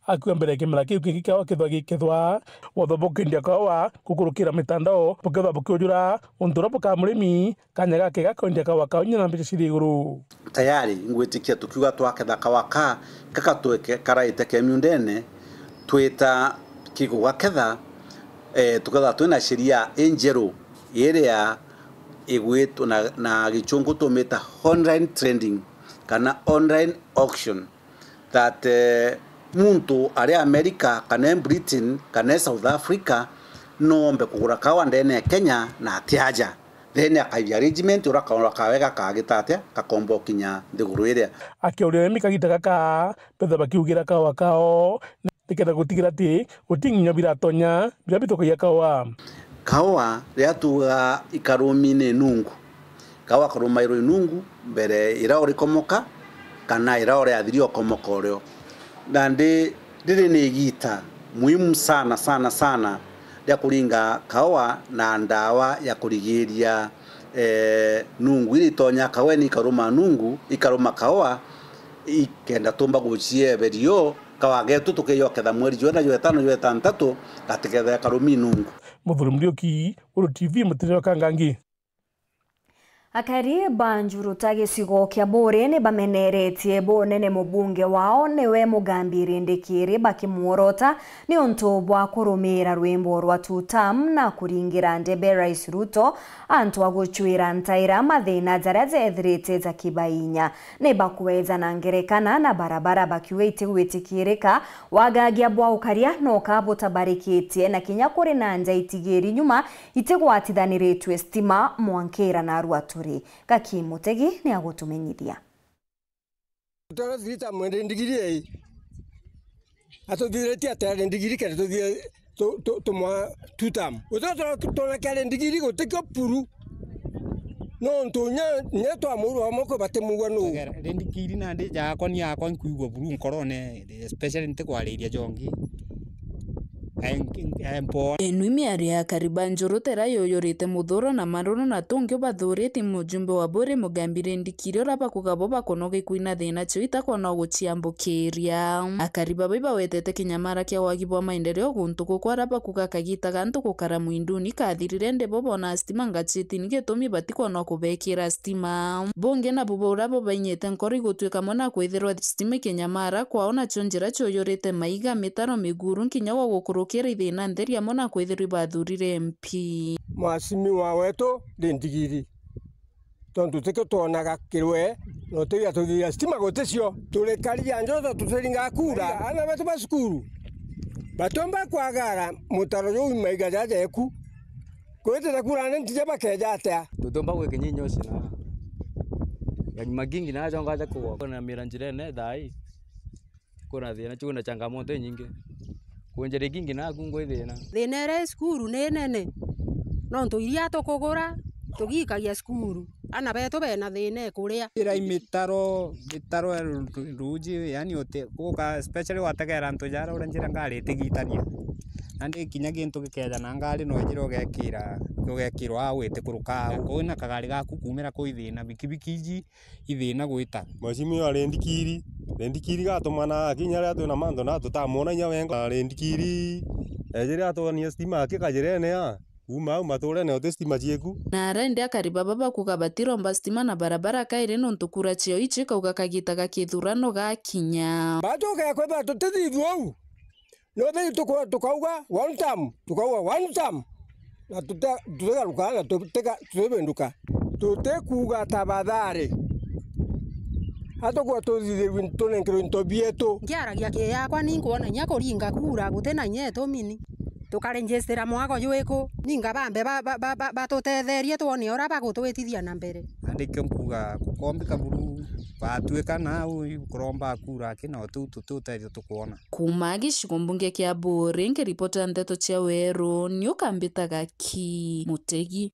akiuga mbere ya kimera kiu kingi kiawa kithwa gikethwa, wotho bukwendia kaua gukurukira mitandao bukethwa bukiujura untu uria bukaa murimi kanya gake ga kwendia kaua kao inya na mbeca ciri iguru. Tayari ngwitikia tukiuga twaketha kaua ka, gaka tweke karaite ke miundene, twita kigugaketha, eh, tukethwa twina sheria injeru iria igwitwa na, na gichungu tumita online trading kana online auction, that, eh, muntu ari America kana e Britain kana e South Africa noombe kugura kaua ndene ya Kenya na atiaja. Then akaithia arrangement uria kaua kawe gakagita atia, gakomba ukinya nthiguru iria. Akiuria arimi kagita gaka, betha bakiugira kaua kao, nikenda gutigira ati guti nginya biratonya biria bithukagia kaua. Kaua riria tuuga ikarumine nungu, kaua karumairwa inungu mbere iria urikomoka kana iria uriathiri okomoka urio. Nandi riri ni igita muhimu sana, sana, sana ria kuringa kaua na ndawa ya kurigiria, eh, nungu iria itonya kaua ni ikaruma nungu, ikaruma kaua, ikenda tumba gucieberio kaua getu tukeyoketha mweri jwena, jwetano, jwetantatu, gatikethira karumi nungu. Muthuri Muriuki, Uru T V, Mutere wa Kangangi. Akari ba Njuruta gicigo kia Buuri ni bameneretie bunene mubunge wao niwe Mugambi Rindikiri bakimworota niuntu bwa kurumiira rwimbo rwa Tutam na kuringira ndebe Rais Ruto antu a gucwira ntaira mathina jaria jethirite jakibainya. Ni bakwejana ngerekana na barabara bakiuga itigwitikirika, wagagia bwa ukaria no kabutabarikite na kinya kuri na nja itigiri nyuma itigwatithaniritue stima mwankira na arua turi. Gaki Mutegi ni agutumenyithia. Toro thirita mwende ndigiri ei. Atuthiritie atere ndigiri kere tuthire tu-, tu-, tumwa Tutam. Utu tona kiare ndigiri gutikio puru. Nontu nya, nya twamurwa moko batimugwa nu. Rindikiri nandi jakwa ni yakwa nkuigua buru nkorone, especially ntikwariria jongi. Ai, ai, mpo. Enu imiario ya Kariba Njuru tera yuyurite muthuro na maruru na tungi ubathuriti mujumbe wa Buuri Mugambi Rindikiri uria bakuga bo bakonoga ikwina thina cio itakwona uguciambukiria. Akari baba ibawetete kinyamara kia wagi bwa maendeleo guntu gukwa aria bakuga kagita ga antu gukara mwinduni kathirire ndi bo bona stima ngachitini gitumi batikwona kubekira stima. Bungi nabu buria bubainyite nkoro igutwika mona kwithirwa stima ikinyamara kwao nacio njira ciuyurite maiga, mitaro, miguru nkinya gwa gukurukia kiri thina ntheri amwe na kwithirwa ibathurire M P. Mwasimiwa wetu ndi ndigiri. Tontu tikio twonaga kirwe, na utigia tuthithia stima guticio. Turi karia njoto tutiringa kura. Ana betu ba cukuru, batiumba kwagara mutaro juu maiga jaja eku. Kwitire kura ni ntija bakeja atia? Tutiumba gwikinyia inyoci na ganyuma kingi na ajonga aja kugwa. Kuna mira njirene thaa ii. Kuna thina, kwina changamoto inyingi. Kwonjera kingi naku ngwi thina. Thina iria i cukuru ni nene. Nontu iria tukugura, tugikagia cukuru. Ana betu bena thina ikuria. Ira i mitaro, mitaro ya ru-, ru-, ruji, yani uti-, guka, especially wategera antu jara uria njira ngari itigitania. Nandi kinya gintu gikeja na ngari no ijire ugekira, ugekirwa au itikuruka au. Kwina kagari gaku kumira kwi thina, bikibiki iji, ithina gwita. Mheshimiwa Rendikiri, Rendikiri gatumana akinya riria twina mantu na tutamwona inya wenga. Rendikiri, ejire atwonie stima aki kajirene a, kuma au maturene uti stima cieku. Na aria indi akari baba bakuga batiromba stima na barabara kairi nontu kura ciao icio ikauga kagita ga kithurano gakinya. Batuke kwithirwa tutithithua uu. No then tuko-, tukauga one term, tukauga one term. Na tute-, tutigaruka na tutika-, tutibinduka. Tutikuuga tabathari. Atukwa tuthithirwe tunenkerwe into bietu. Nkiaragia ki yakwa ni nkwona inya kuringa kura guti na inya itumi ni. Tukaregister mwaka jwiku, ninga bambe ba-, ba-, ba-, ba-, batutetherie twone uria bagutwitithia na mbere. Nandi kio nkuuga gukombika buru, batuika nau kuromba kura aki na utiu tuti utethio tukwona. Kuuma gicigo mbunge kia Buuri, nkiripota nteto cia Weru, ni ukambitaga ki Mutegi.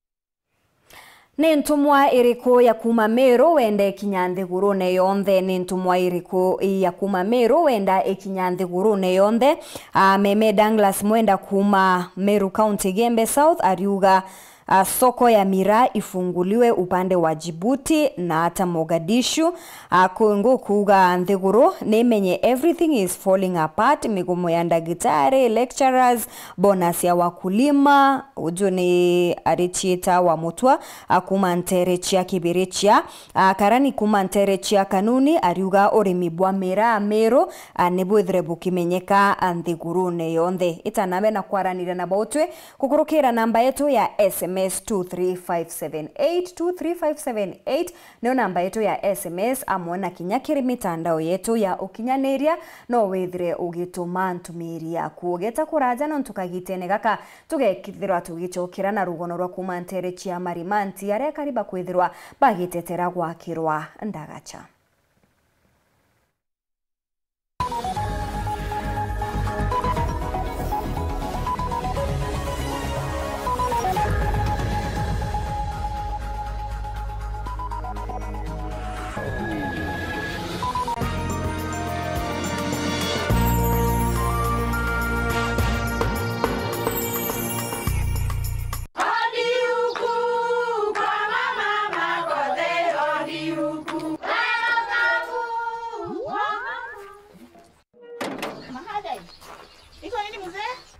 Ni ntumwa iriku ya kuuma Meru wenda ikinya nthigurune yonthe? Ni ntumwa iriku ya kuuma Meru wenda ikinya nthigurune yonthe? Ah, Meme Douglas Mwenda kuuma Meru County, Gembe South, ariuga, ah, soko ya miraa ifunguliwe upande wa Djibouti na hata Mogadishu. Ah, ku-, ngukuuga nthiguru nimenye everything is falling apart, migomo ya ndagitari, lecturers, bonus ya wakulima, uju ni ari ciita wa Mutua, a, kuuma ntere cia Kibirichia, a, Karani kuuma ntere cia Kanuni, ariuga urimi bwa miraa Meru, a, ni bwithire bukimenyeka, a, nthigurune yonthe. Itanabe na kwaraniria na bautwi, kukurukira namba yetu ya S M S two three five seven eight, two three five seven eight, niyo namba yetu ya S M S, amwe na kinya kiri mitandao yetu ya ukinyaniria, no withire ugituma ntumiri yaku. Ugeta kuraja nontu kagitene gaka tugekithirwa tugicokera na rugono rwa kuuma ntere cia Marimanti, aria akari bakwithirwa bagitetera gwakirwa ndagacha.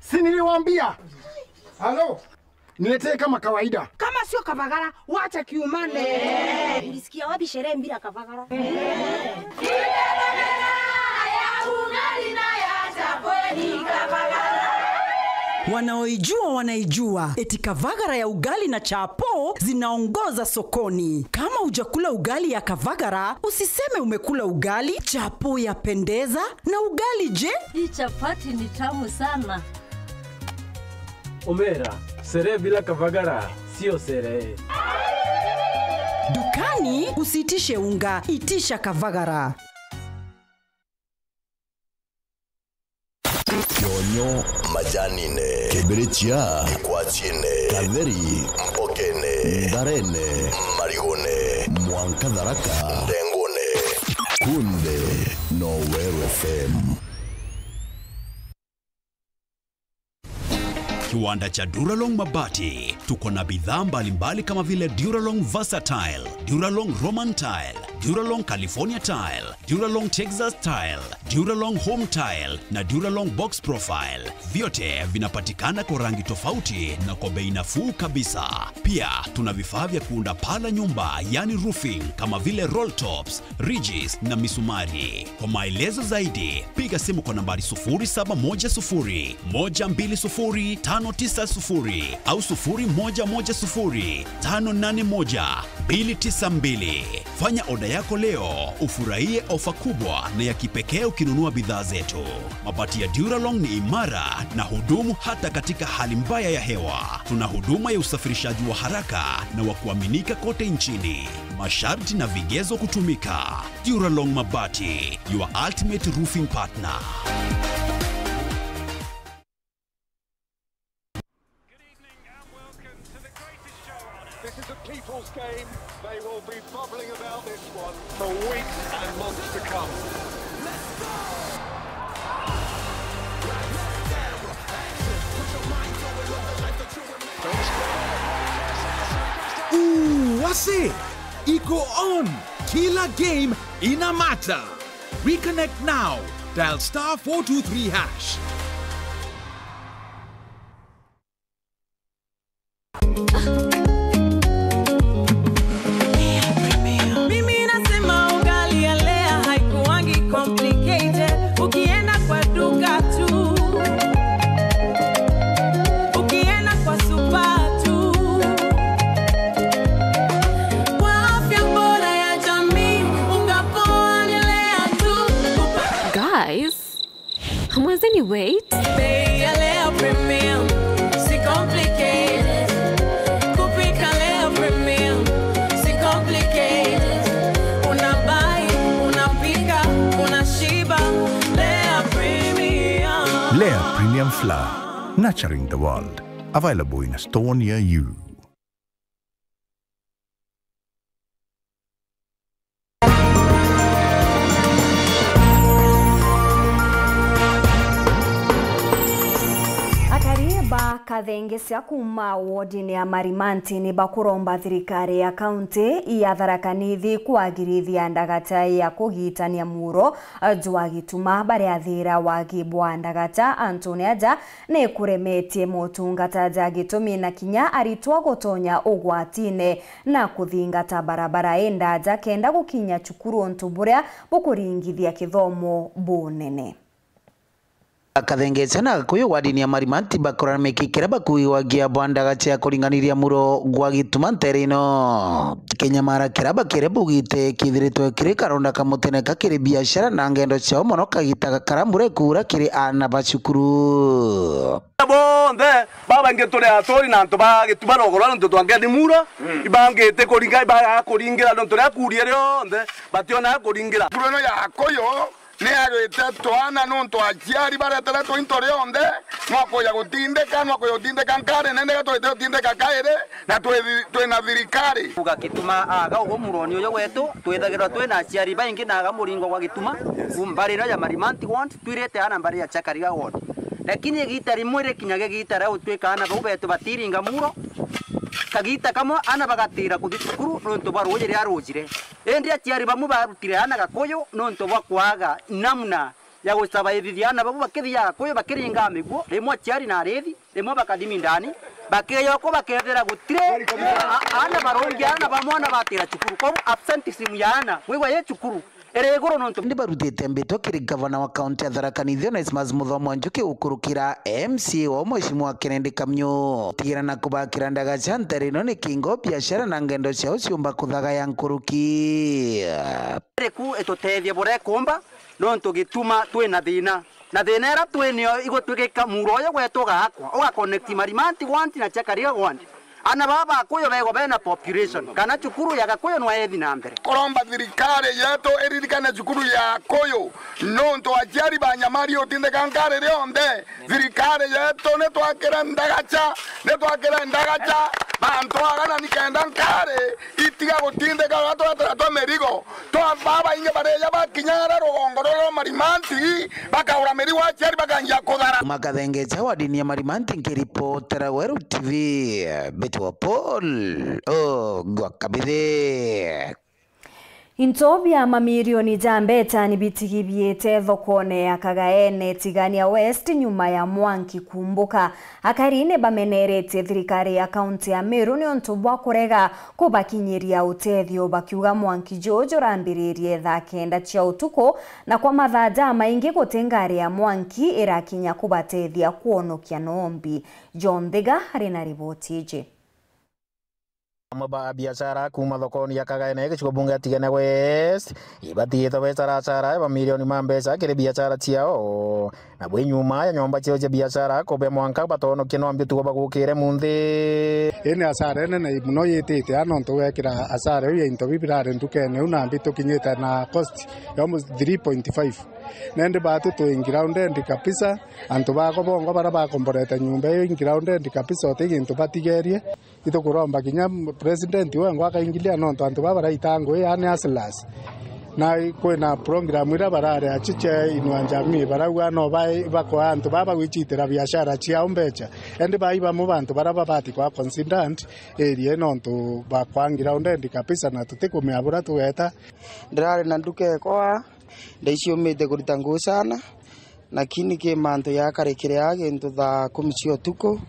Si niliwaambia? Halo? Niletee kama kawaida. Kama sio Kavagara, wacha kiumane. Ulisikia wapi sherehe bila Kavagara? Wanaoijua wanaijua, eti Kavagara ya ugali na chapo zinaongoza sokoni. Kama hujakula ugali ya Kavagara, usiseme umekula ugali. Chapo yapendeza, na ugali je? Hii chapati ni tamu sana. Omera, sherehe bila Kavagara sio sherehe. Dukani usiitishe unga, itisha Kavagara. Kionyo majanine, kibirichia gikwachine, katheri mpokene, ntharene, marigone, mwanka Tharaka, ndengone. Kunthe no Weru F M. Kiwanda cha Duralong Mabati. Tuko na bidhaa mbalimbali kama vile Duralong Versatile, Duralong Roman Tile, Duralong California Tile, Duralong Texas Tile, Duralong Home Tile na Duralong Box Profile. Vyote vinapatikana kwa rangi tofauti na kwa bei nafuu kabisa. Pia tuna vifaa vya kuunda paa la nyumba, yani roofing, kama vile roll tops, ridges na misumari. Kwa maelezo zaidi, piga simu kwa nambari sufuri saba moja sufuri, moja mbili sufuri, tano tisa sufuri au sufuri moja moja sufuri, tano nane moja, mbili tisa mbili. Fanya oda yako leo, ufurahie ofa kubwa na ya kipekee ukinunua bidhaa zetu. Mabati ya Duralong ni imara na hudumu hata katika hali mbaya ya hewa. Tuna huduma ya usafirishaji wa haraka na wa kuaminika kote nchini. Masharti na vigezo kutumika. Duralong Mabati, your ultimate roofing partner. Good evening and welcome to the greatest show on earth. This is a people's game. They will be bubbling about this one for weeks and months to come. Ooh, wase! Iko on! Kila game ina matter! Reconnect now. Dial star four two three hash. Mimi nasema ugali ya Lea haikuwangi complicated. Ukienda kwa duka tu, ukienda kwa supa tu, kwa afya bora ya jamii, unga poa ni Lea tu. Guys, hamwezi ni wait? Bei ya Lea Premium, si complicated. Kupika Lea Premium, si complicated. Unabai, unapika, unashiba. Lea Premium. Lea Premium Flour, nurturing the world. Available in a store near you. Akari ba Kathengecia kuuma wodini ya Marimanti ni bakuromba thirikari ya kaunti ya Tharaka Nithi kwagirithia ndagata ya kugitania muuro jwa gituma baria thira wagi bwa ndagata antune aja ni kuremetie motungata ja gitumi na kinya aritwa gutonya ugwatine na kuthingata barabara indaja kenda gukinya cukuru untu buria bukuringithia kithomo bunene. Akathengeca na Gakuyu wa dini ya Marimanti bakurana miki kiria bakuigwagia bwa ndagaca ya kuringaniria muro gwa gituma ntere ino. Kinyamara kiria bakire bugite kithiritwe kiri karonda kamutene ka kiri biashara na ngendo ciao mono kagita gakara mbura ikuura kiri aana ba cukuru. Bonthe babaingi turi aturi na antu ba gituma nogorwa nontu twangendi mura, ibangite kuringa, ibaga kuringira nontu ria kuria rionthe, bationa kuringira. Muro ino ya Gakuyu ni yarwite twana nontu aciari bareteretwe into rionthe, nwakuja gutindika, nwakuja gutindika nkari nene, gatwite gutindika kairi, na twi, twina thirikari. Kuga gituma aga ugu muroni uyu wetu, twithagirwa twina aciari baingi na aga muringo gwa gituma, ku mbari ino ya Marimanti ward, twirite ana mbari ya Chakariga ward. Lakini igita rimwe rikinyaga igita ria gutwika ana bau betu batiringa muro, kagita kamwe ana bagatira kuthi cukuru nontu bwa ruuji riria rujire. Indi aciari bamwe barutire ana Gakuyu nontu bwa kwaga namna ya gucabaithithia ana bau bakithiaga Gakuyu bakiringa miguo, rimwe aciari na arithi, rimwe bakathi mindani, bakeya uko bakethira gutire a-, ana barungi, ana bamwe ana batira cukuru. Kwou absenteeism ya ana, wigwa yi cukuru, iri iguru nontu. Indi barutite mbitwa kiri gavana wa kaunti ya Tharaka Nithi Onesmus Muthomo Njuki gukurukira M C A wao Mheshimiwa Kennedy Kamnyu. Tigira na kubakira ndagaca ntere ino ni kingo biashara na ngendo ciao ciumba kuthagaya nkuruki. Riku itutethie buria ikumba, nontu gituma twina thina. Na thina iria twinio igutwikika muro uyu gwetu ugakwa, uga connect Marimanti ward na Chakariga ward. Ana baba Gakuyu begwa bena population, kana cukuru ya Gakuyu nwa ethi na mbere. Kuromba thirikari yetu iririkane cukuru ya Gakuyu, nontu aciari banyamari utindika nkari rionthe. Thirikari yetu ni twakire ndagaca, ni twakire ndagaca, bantu agana nikenda nkari itiga gutindika uria twetera twa mirigo. Twa babaingi bareja bakinya aria rugongo ruru rwa Marimanti, bakaura mirigo aciari bakanjia kuthara. Makathengeca wa dini ya Marimanti nkiripotera Weru T V, mbitwa Paul Ogwa Kabithi. Into bia mamirioni ja mbeca ni bitigi biite thokone ya Kagaene Tigania West nyuma ya mwanki kumbuka. Akari ni bameneretie thirikari ya kaunti ya Meru niuntu bwa kurega kubakinyiria utethio, bakiuga mwanki juu jurambiririe thaa kenda cia utuku, na kwa mathaa jamaingi guti ngari ya mwanki irakinya kubatethia kwonokia nombi. John Thiga ari na riboti iji. Amwe ba biashara kuuma thokoni ya Kagaene gicigo bunge ya Tigania West ibatigite biashara ya mamirioni ma mbeca kiri biashara ciao. Na bwi nyuma ya nyomba ciao cia biashara kubea mwanka batonokie nombi utuku bagukire munthi. Ii ni asara inene mono yitite aa, nontu gwekira asara iu ya into biu birari ndukene iu, nambi tukinyite na cost ya almost three point five. Nendi batu twi grounded kabisa, antu bakwa bongwa baria bakomborete nyomba iu grounded kabisa, uti gintu batigerie. Itukuromba kinya president wengwa akaingilia, nontu antu baba baraita ngui, yaani hustlers. Na kwina program iria barari achiche inua jamii, barauga no bai-, bakoa antu baba bagwichitira biashara ciao mbecha. Endi bai bamwe bantu baria babati kwa considered area, nontu bakwa grounded kabisa, na tutikumea buria tugeta. Ndirari na nduka ekwa, ndaiciumite kurita nguu sana. Lakini ki mantu yakarikire aa gintu thaa kumi cia utuku,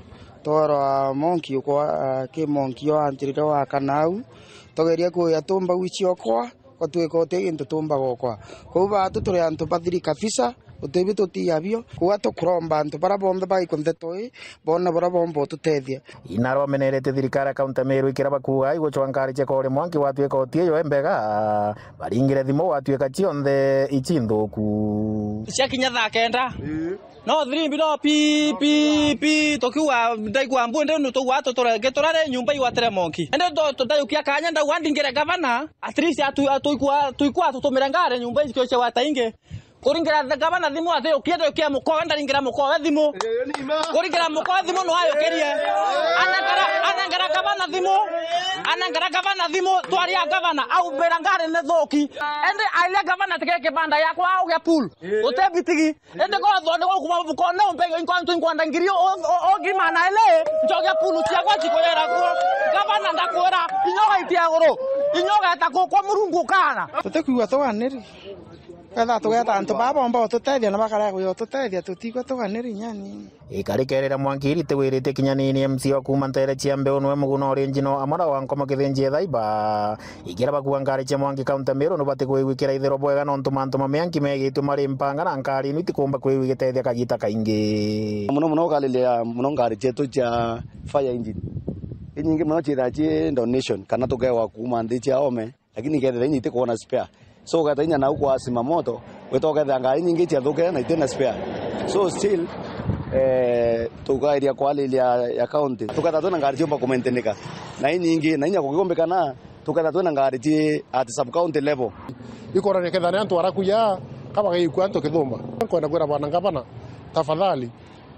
tworwa monki ukwa, ki monki yo antirire wakana au, togeria kuya tumba wici okwa, gotwika uti gintu tumba gokwa. Kou batu turi antu bathiri kabisa, utibi tutia bio, kuga tukuromba antu baria bonthe baiko ntheto ii, bone buria bomba ututethia. Ina romenerete thirikari ya kaunti ya Meru ikira bakuuga igucwa ngari cia kore mwanki gwatuika uti ijo imbega, baringire thimu gwatuika cionthe ici nthuku. Ciakinya thaa kenda. Ii. No thirimbi no pi, pi, pi, tukiuga ndaigua mbu, indi nituuga tuturenge turare nyumba igwatire monki. Indi tu-, tu-, ndaiukia kanya ndauga ndingire gavana, at least atu-, atuikua, tuikua tutumire ngari nyumba icio cia gwata ingi. Kuringira gavana thimu ati ukienda ukia mukowe, ndaringira mukowe thimu. Kuringira mukowe thimu no ayukirie. Anengera, anengera gavana thimu. Anengera gavana thimu, twaria gavana, au mbira ngari ni thuki. Indi airia gavana tige kibanda yakwa au gia pool. Utebitigi. Indi ko thoni gukuma mukone umbege inko antu inkwanda ngiri o, o, o gima na ile, njoge pool ciakwa cikuyera kuo. Gavana ndakwira, inyoga itia guru. Inyoga eta ku kwa Murungu kana. Tutikwigua tuganiri. Ketha tugeta antu baa bomba ututethia na bakarega kuja ututethia, tutigua tuganiri inya anini. Ikari kerira mwanki iritigwirite kinya ni M C wa kuuma ntere cia Mbeu nwe Muguna Original amwe na wa Nkomo Kithinji Ethaiba. Ikira bakua ngari cia mwanki kaunti ya Meru nubati kwigwikira ithiro bwega nontu mantu ma mianki megitwe mari mpanga na ngari inu itikumba kwigwa igitethia kagita kaingi. Muno muno ukariria muno ngari cietu cia fire engine. Inyingi muno ciithaa ci donation kana tukewa kuuma nthi cia ome. Lakini kethira inya itikwona spare. So, ugeta inya nau kwa zimamoto, wita ukethira ngari nyingi ciathukire na itina spare. So, still, eh, tukairia kwariria ya county. Tukethira twina ngari ciumba kumaintinika. Na inyingi, na inya kugikumbikana, tukethira twina ngari ci at sub county level. Ikorania kethira ni antu arakuya, ka bagaikua antu kithumba. Nkwenda kwira bwana ngavana, tafadhali,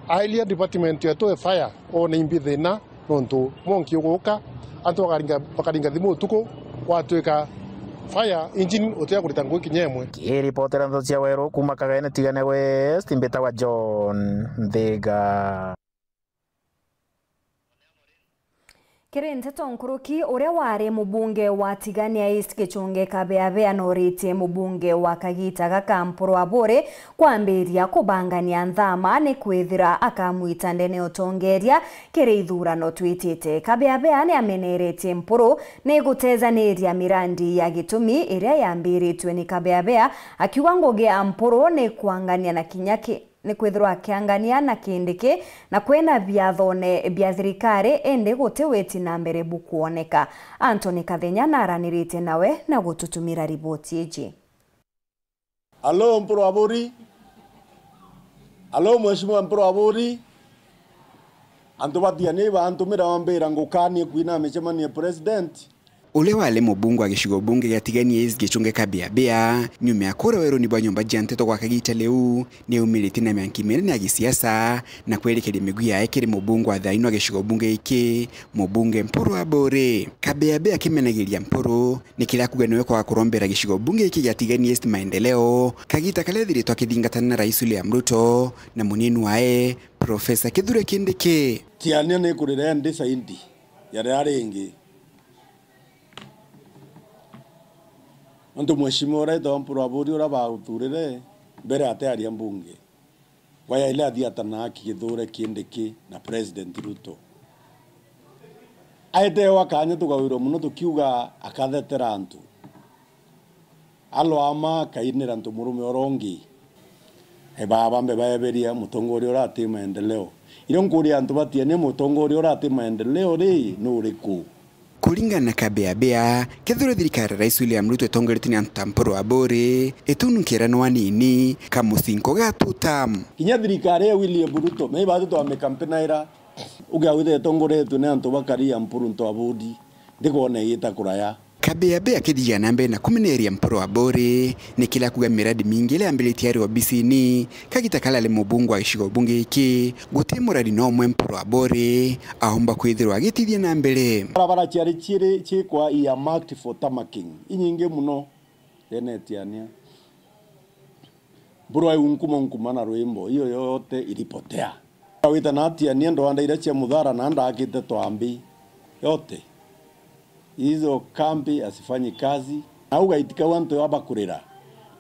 airia department yetu ya fire, one imbi thina, nontu mwanki uguka, antu bakaringa, bakaringa thimu utuku, gwatuika fire engine utiga kurita ngui kinya imwe. Kiripotera ndeto cia Weru kuuma Kagaene Tigania West, mbitagwa John Nthiga. Kiri nteto nkuruki, uria wari mubunge wa Tigania East Gichunge Kabeabea noritie mubunge wa kagita gaka Mpuru Aburi kwambiria kubangania nthama ni kwithira akamwita ndene utongeria kiri ithurano twitite. Kabeabea ni ameneretie Mpuru ni gutejaniria mirandi ya gitumi iria yambiritwe ni Kabeabea, akiuga ngugi ya Mpuru ni kwangania na kinya ki ni kwithirwa akiangania na Kindiki na kwina biathone bia thirikari, indi guti witi na mbere bukwoneka. Anthony Kathenya naranirite nawe na gututumira riboti iji. Alo, Mpuru Aburi. Alo, Mheshimiwa Mpuru Aburi. Antu ba Tigania ibantumira bambira ngukanie kwina micemanio ya president. Uria wari mubunge wa gicigo bunge gia Tigania East Gichunge Kabeabea, nyuma ya kuria weruni bwa nyomba cia nteto gwa kagita riu, ni aumiritie na mianki minene ya gisiasa na kwerikeria migwi yae kiri mubunge wa thaino wa gicigo bunge giki, mubunge Mpuru Aburi. Kabeabea akimenagiria Mpuru, ni kiria akuga niwe kwaga kurombera gicigo bunge giki gia Tigania East maendeleo, kagita karia ethiritwe akithingatana na Rais William Ruto na munini wae, Professor Kithure Kindiki. Tigania ni kurira ndi saindi ya riria ringi. Nontu mheshimiwa uria witagwa Mpuru Aburi uria bauthurire mbere atiaria mbunge, wayaile athiatana aki Kithure Kindiki na President Ruto. Aetewa kanya tugawirwa mono tukiuga akathetera antu. Alwama akainira antu murume uria ungi. E baba mbe baeberia mutongoria uria ati maendeleo. Irio nkuria antu batiania mutongoria uria ati maendeleo ri, ni uriku? Kuringana na Kabeabea, kethirwa thirikari ya Rais William Ruto itongoretue ni antu ta Mpuru Aburi, itununkira no anini, kamucinko ga two term. Kinya thirikari ya William Ruto, me ibatu twamikampinaira, ugiawithe itongoretue ni antu bakari ya Mpuru nto Aburi, ndikwona igita kuraya. Kabeabea akithithia na mbere na kumeneria Mpuru Aburi, ni kila kuga miradi mingi iria yambiritie ari obisini, kagita karia ari mubunge wa gicigo bunge giki, guti muradi no umwe Mpuru Aburi aumba kwithirwa agitithia na mbere. Barabara ciari ciiri ciikwa earmarked for tarmaking, inyingi mono, ene Tiania. Mburu ya unkuma unkuma na rwimbo, hiyo yote ilipotea. Awita na Tiania, ndwanda iria cia Muthara na ndakite twambi yote. Hizo kambi asifanyi kazi. Na ugaitika antu abakurira.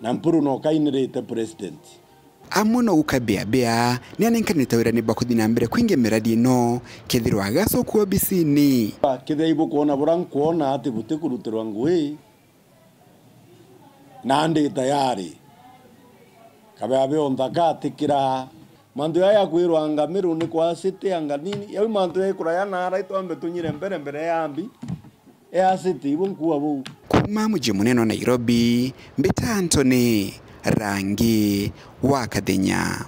Na Mpuru no kainirite president. Amwe no uka Beabea, ni anenkanite wira ni bakuthi na mbere kwingia miradi ino, kethirwa agacoka obisini. Kethira ibukwona bura nkwona ati butikurutirwa ngui, na ndi tayari. Kabeabea o nthaka atikira. Mantu jaya jakwirwa anga miru ni kwa city anga nini. Jau mantu jaikuraya nara twambe tunyire mbere mbere ya mbi. Ya city, ibu nkuwa buu. Kuma muji munene wa Nairobi, mbita Anthony Rangi wa Kathenya.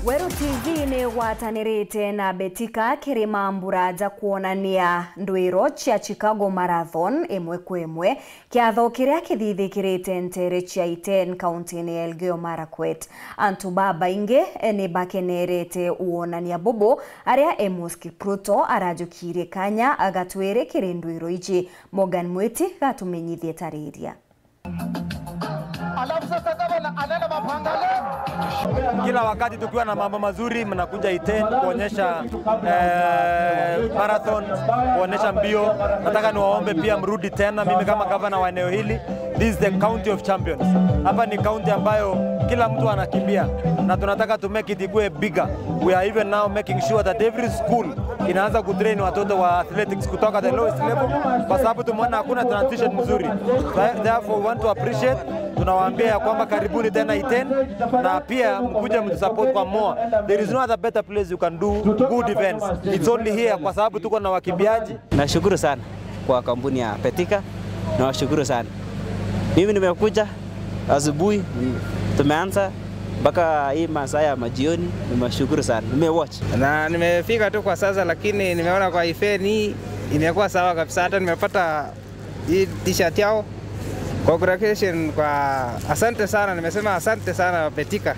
Weru T V ni igwatanirite na Betika kiri mambura ja kwonania ndwiro cia Chicago Marathon imwe kwa imwe, kiatho kiria kithithikirite nteere cia Iten, kauntiine ya Elgeyo Marakwet. Antu babaingi ni bakenerete wonania bubu, aria Amos Kipruto arajukirie kanya ga twiri kiri ndwiro iji. Morgan Mwiti gatumenyithie tariria. Alafu sasa gavana anaenda mapangale. Kila wakati tukiwa na mambo mazuri, mnakuja Iten kuonyesha, eh, marathon, kuonyesha mbio. Nataka niwaombe pia mrudi tena. Mimi kama gavana wa eneo hili, this is the county of champions. Hapa ni county ambayo kila mtu anakimbia, na tunataka to make it ikue bigger. We are even now making sure that every school inaanza kutrain watoto wa athletics kutoka the lowest level, kwa sababu tumeona hakuna transition mzuri. Therefore, we want to appreciate, tunawaambia ya kwamba karibuni tena Iten, na pia mkuje mtusupport kwa more. There is no other better place you can do good events. It's only here, kwa sababu tuko na wakimbiaji. Nashukuru sana kwa kampuni ya Betika. Nawashukuru sana. Mimi nimekuja asubuhi, tumeanza mpaka hii masaa ya majioni. Nimeshukuru sana. Nimewatch. Na nimefika tu kwa sasa, lakini nimeona kwa event hii imekuwa sawa kabisa. Hata nimepata hii t-shirt yao. Congratulations kwa, asante sana, nimesema asante sana Betika.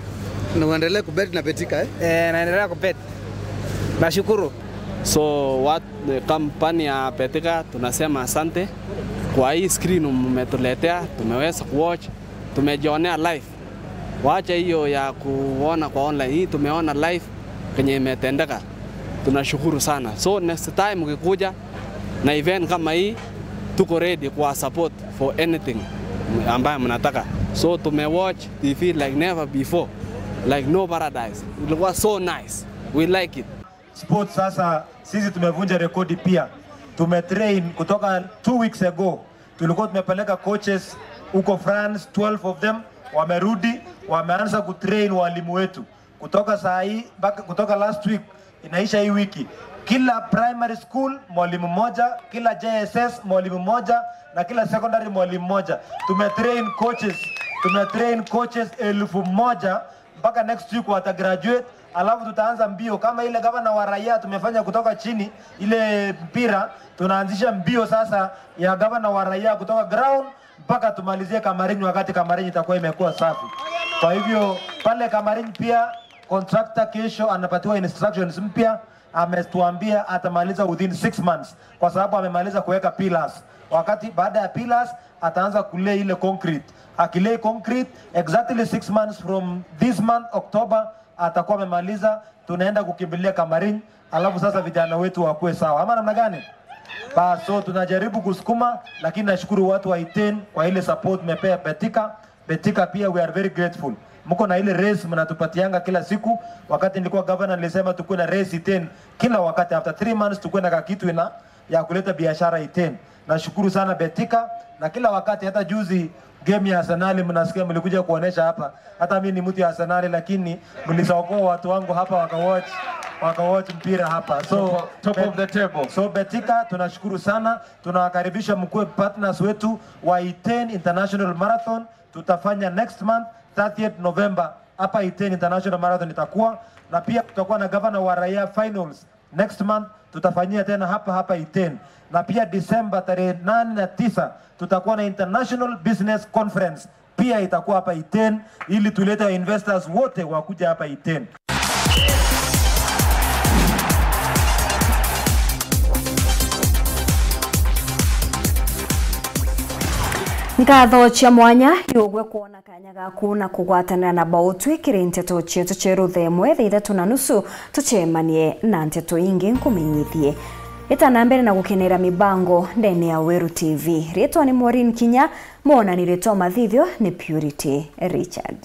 Na uendelee kubet na Betika, eh? Eh, naendelea kubet. Nashukuru. So what, the company ya Betika, tunasema asante kwa hii screen mmetuletea, tumeweza kuwatch, tumejionea live. Wacha hiyo ya kuona kwa online, hii tumeona live kenye imetendeka. Tunashukuru sana. So next time ukikuja na event kama hii, tuko ready kwa support for anything ambayo mnataka. So tumewatch T V like never before, like no paradise. Ilikuwa so nice. We like it. Sports sasa, sisi tumevunja rekodi pia. Tumetrain kutoka two weeks ago. Tulikuwa tumepeleka coaches huko France, twelve of them wamerudi, wameanza kutrain walimu wetu. Kutoka saa hii, mpaka, kutoka last week, inaisha hii wiki. Kila primary school mwalimu mmoja, kila J S S mwalimu mmoja, na kila secondary mwalimu mmoja. Tumetrain coaches, tumetrain coaches elfu moja mpaka next week wata graduate, alafu tutaanza mbio kama ile gavana wa raia tumefanya kutoka chini, ile mpira, tunaanzisha mbio sasa ya gavana wa raia kutoka ground mpaka tumalizie Kamarin, wakati Kamarin itakuwa imekuwa safi. Kwa hivyo pale Kamarin pia contractor kesho anapatiwa instructions mpya, ametuambia atamaliza within six months, kwa sababu amemaliza kuweka pillars. Wakati baada ya pillars ataanza kulay ile concrete. Akilay concrete, exactly six months from this month, October, atakuwa amemaliza, tunaenda kukimbilia Kamarin, alafu sasa vijana wetu wakuwe sawa. Ama namna gani? Ba, so tunajaribu kusukuma, lakini nashukuru watu wa Iten kwa ile support mmepea Betika. Betika pia, we are very grateful. Mko na ile race mnatupatianga kila siku. Wakati nilikuwa governor nilisema tukuwe na race Iten kila wakati, after three months tukuwe na kakitu ina ya kuleta biashara Iten. Nashukuru sana Betika, na kila wakati, hata juzi game ya Arsenal mnasikia mlikuja kuonesha hapa. Hata mimi ni mtu ya Arsenal, lakini mlisaokoa watu wangu hapa wakawatch, wakawatch mpira hapa. So, top of the table. So Betika, tunashukuru sana. Tunawakaribisha mkuwe partners wetu wa Iten International Marathon. Tutafanya next month, thirtieth November, hapa Iten International Marathon itakuwa, na pia tutakuwa na Governor wa Raia Finals next month, tutafanyia tena hapa hapa Iten, na pia December tarehe nane na tisa tutakuwa na International Business Conference, pia itakuwa hapa Iten, ili tulete investors wote wakuja hapa Iten. Nkatho cia mwanya iugwe kwona kanya gaku na kugwatanira na Bautwi kiri nteto cietu cia ruthemwe thaa ithatu na nusu. Tucemanie na nteto ingi nkumenyithie. Ita na mbere na gukenera mibango ndene ya Weru T V. Ritwa ni Maureen Kinya, mwonani ritwa mathithio ni Purity Richard.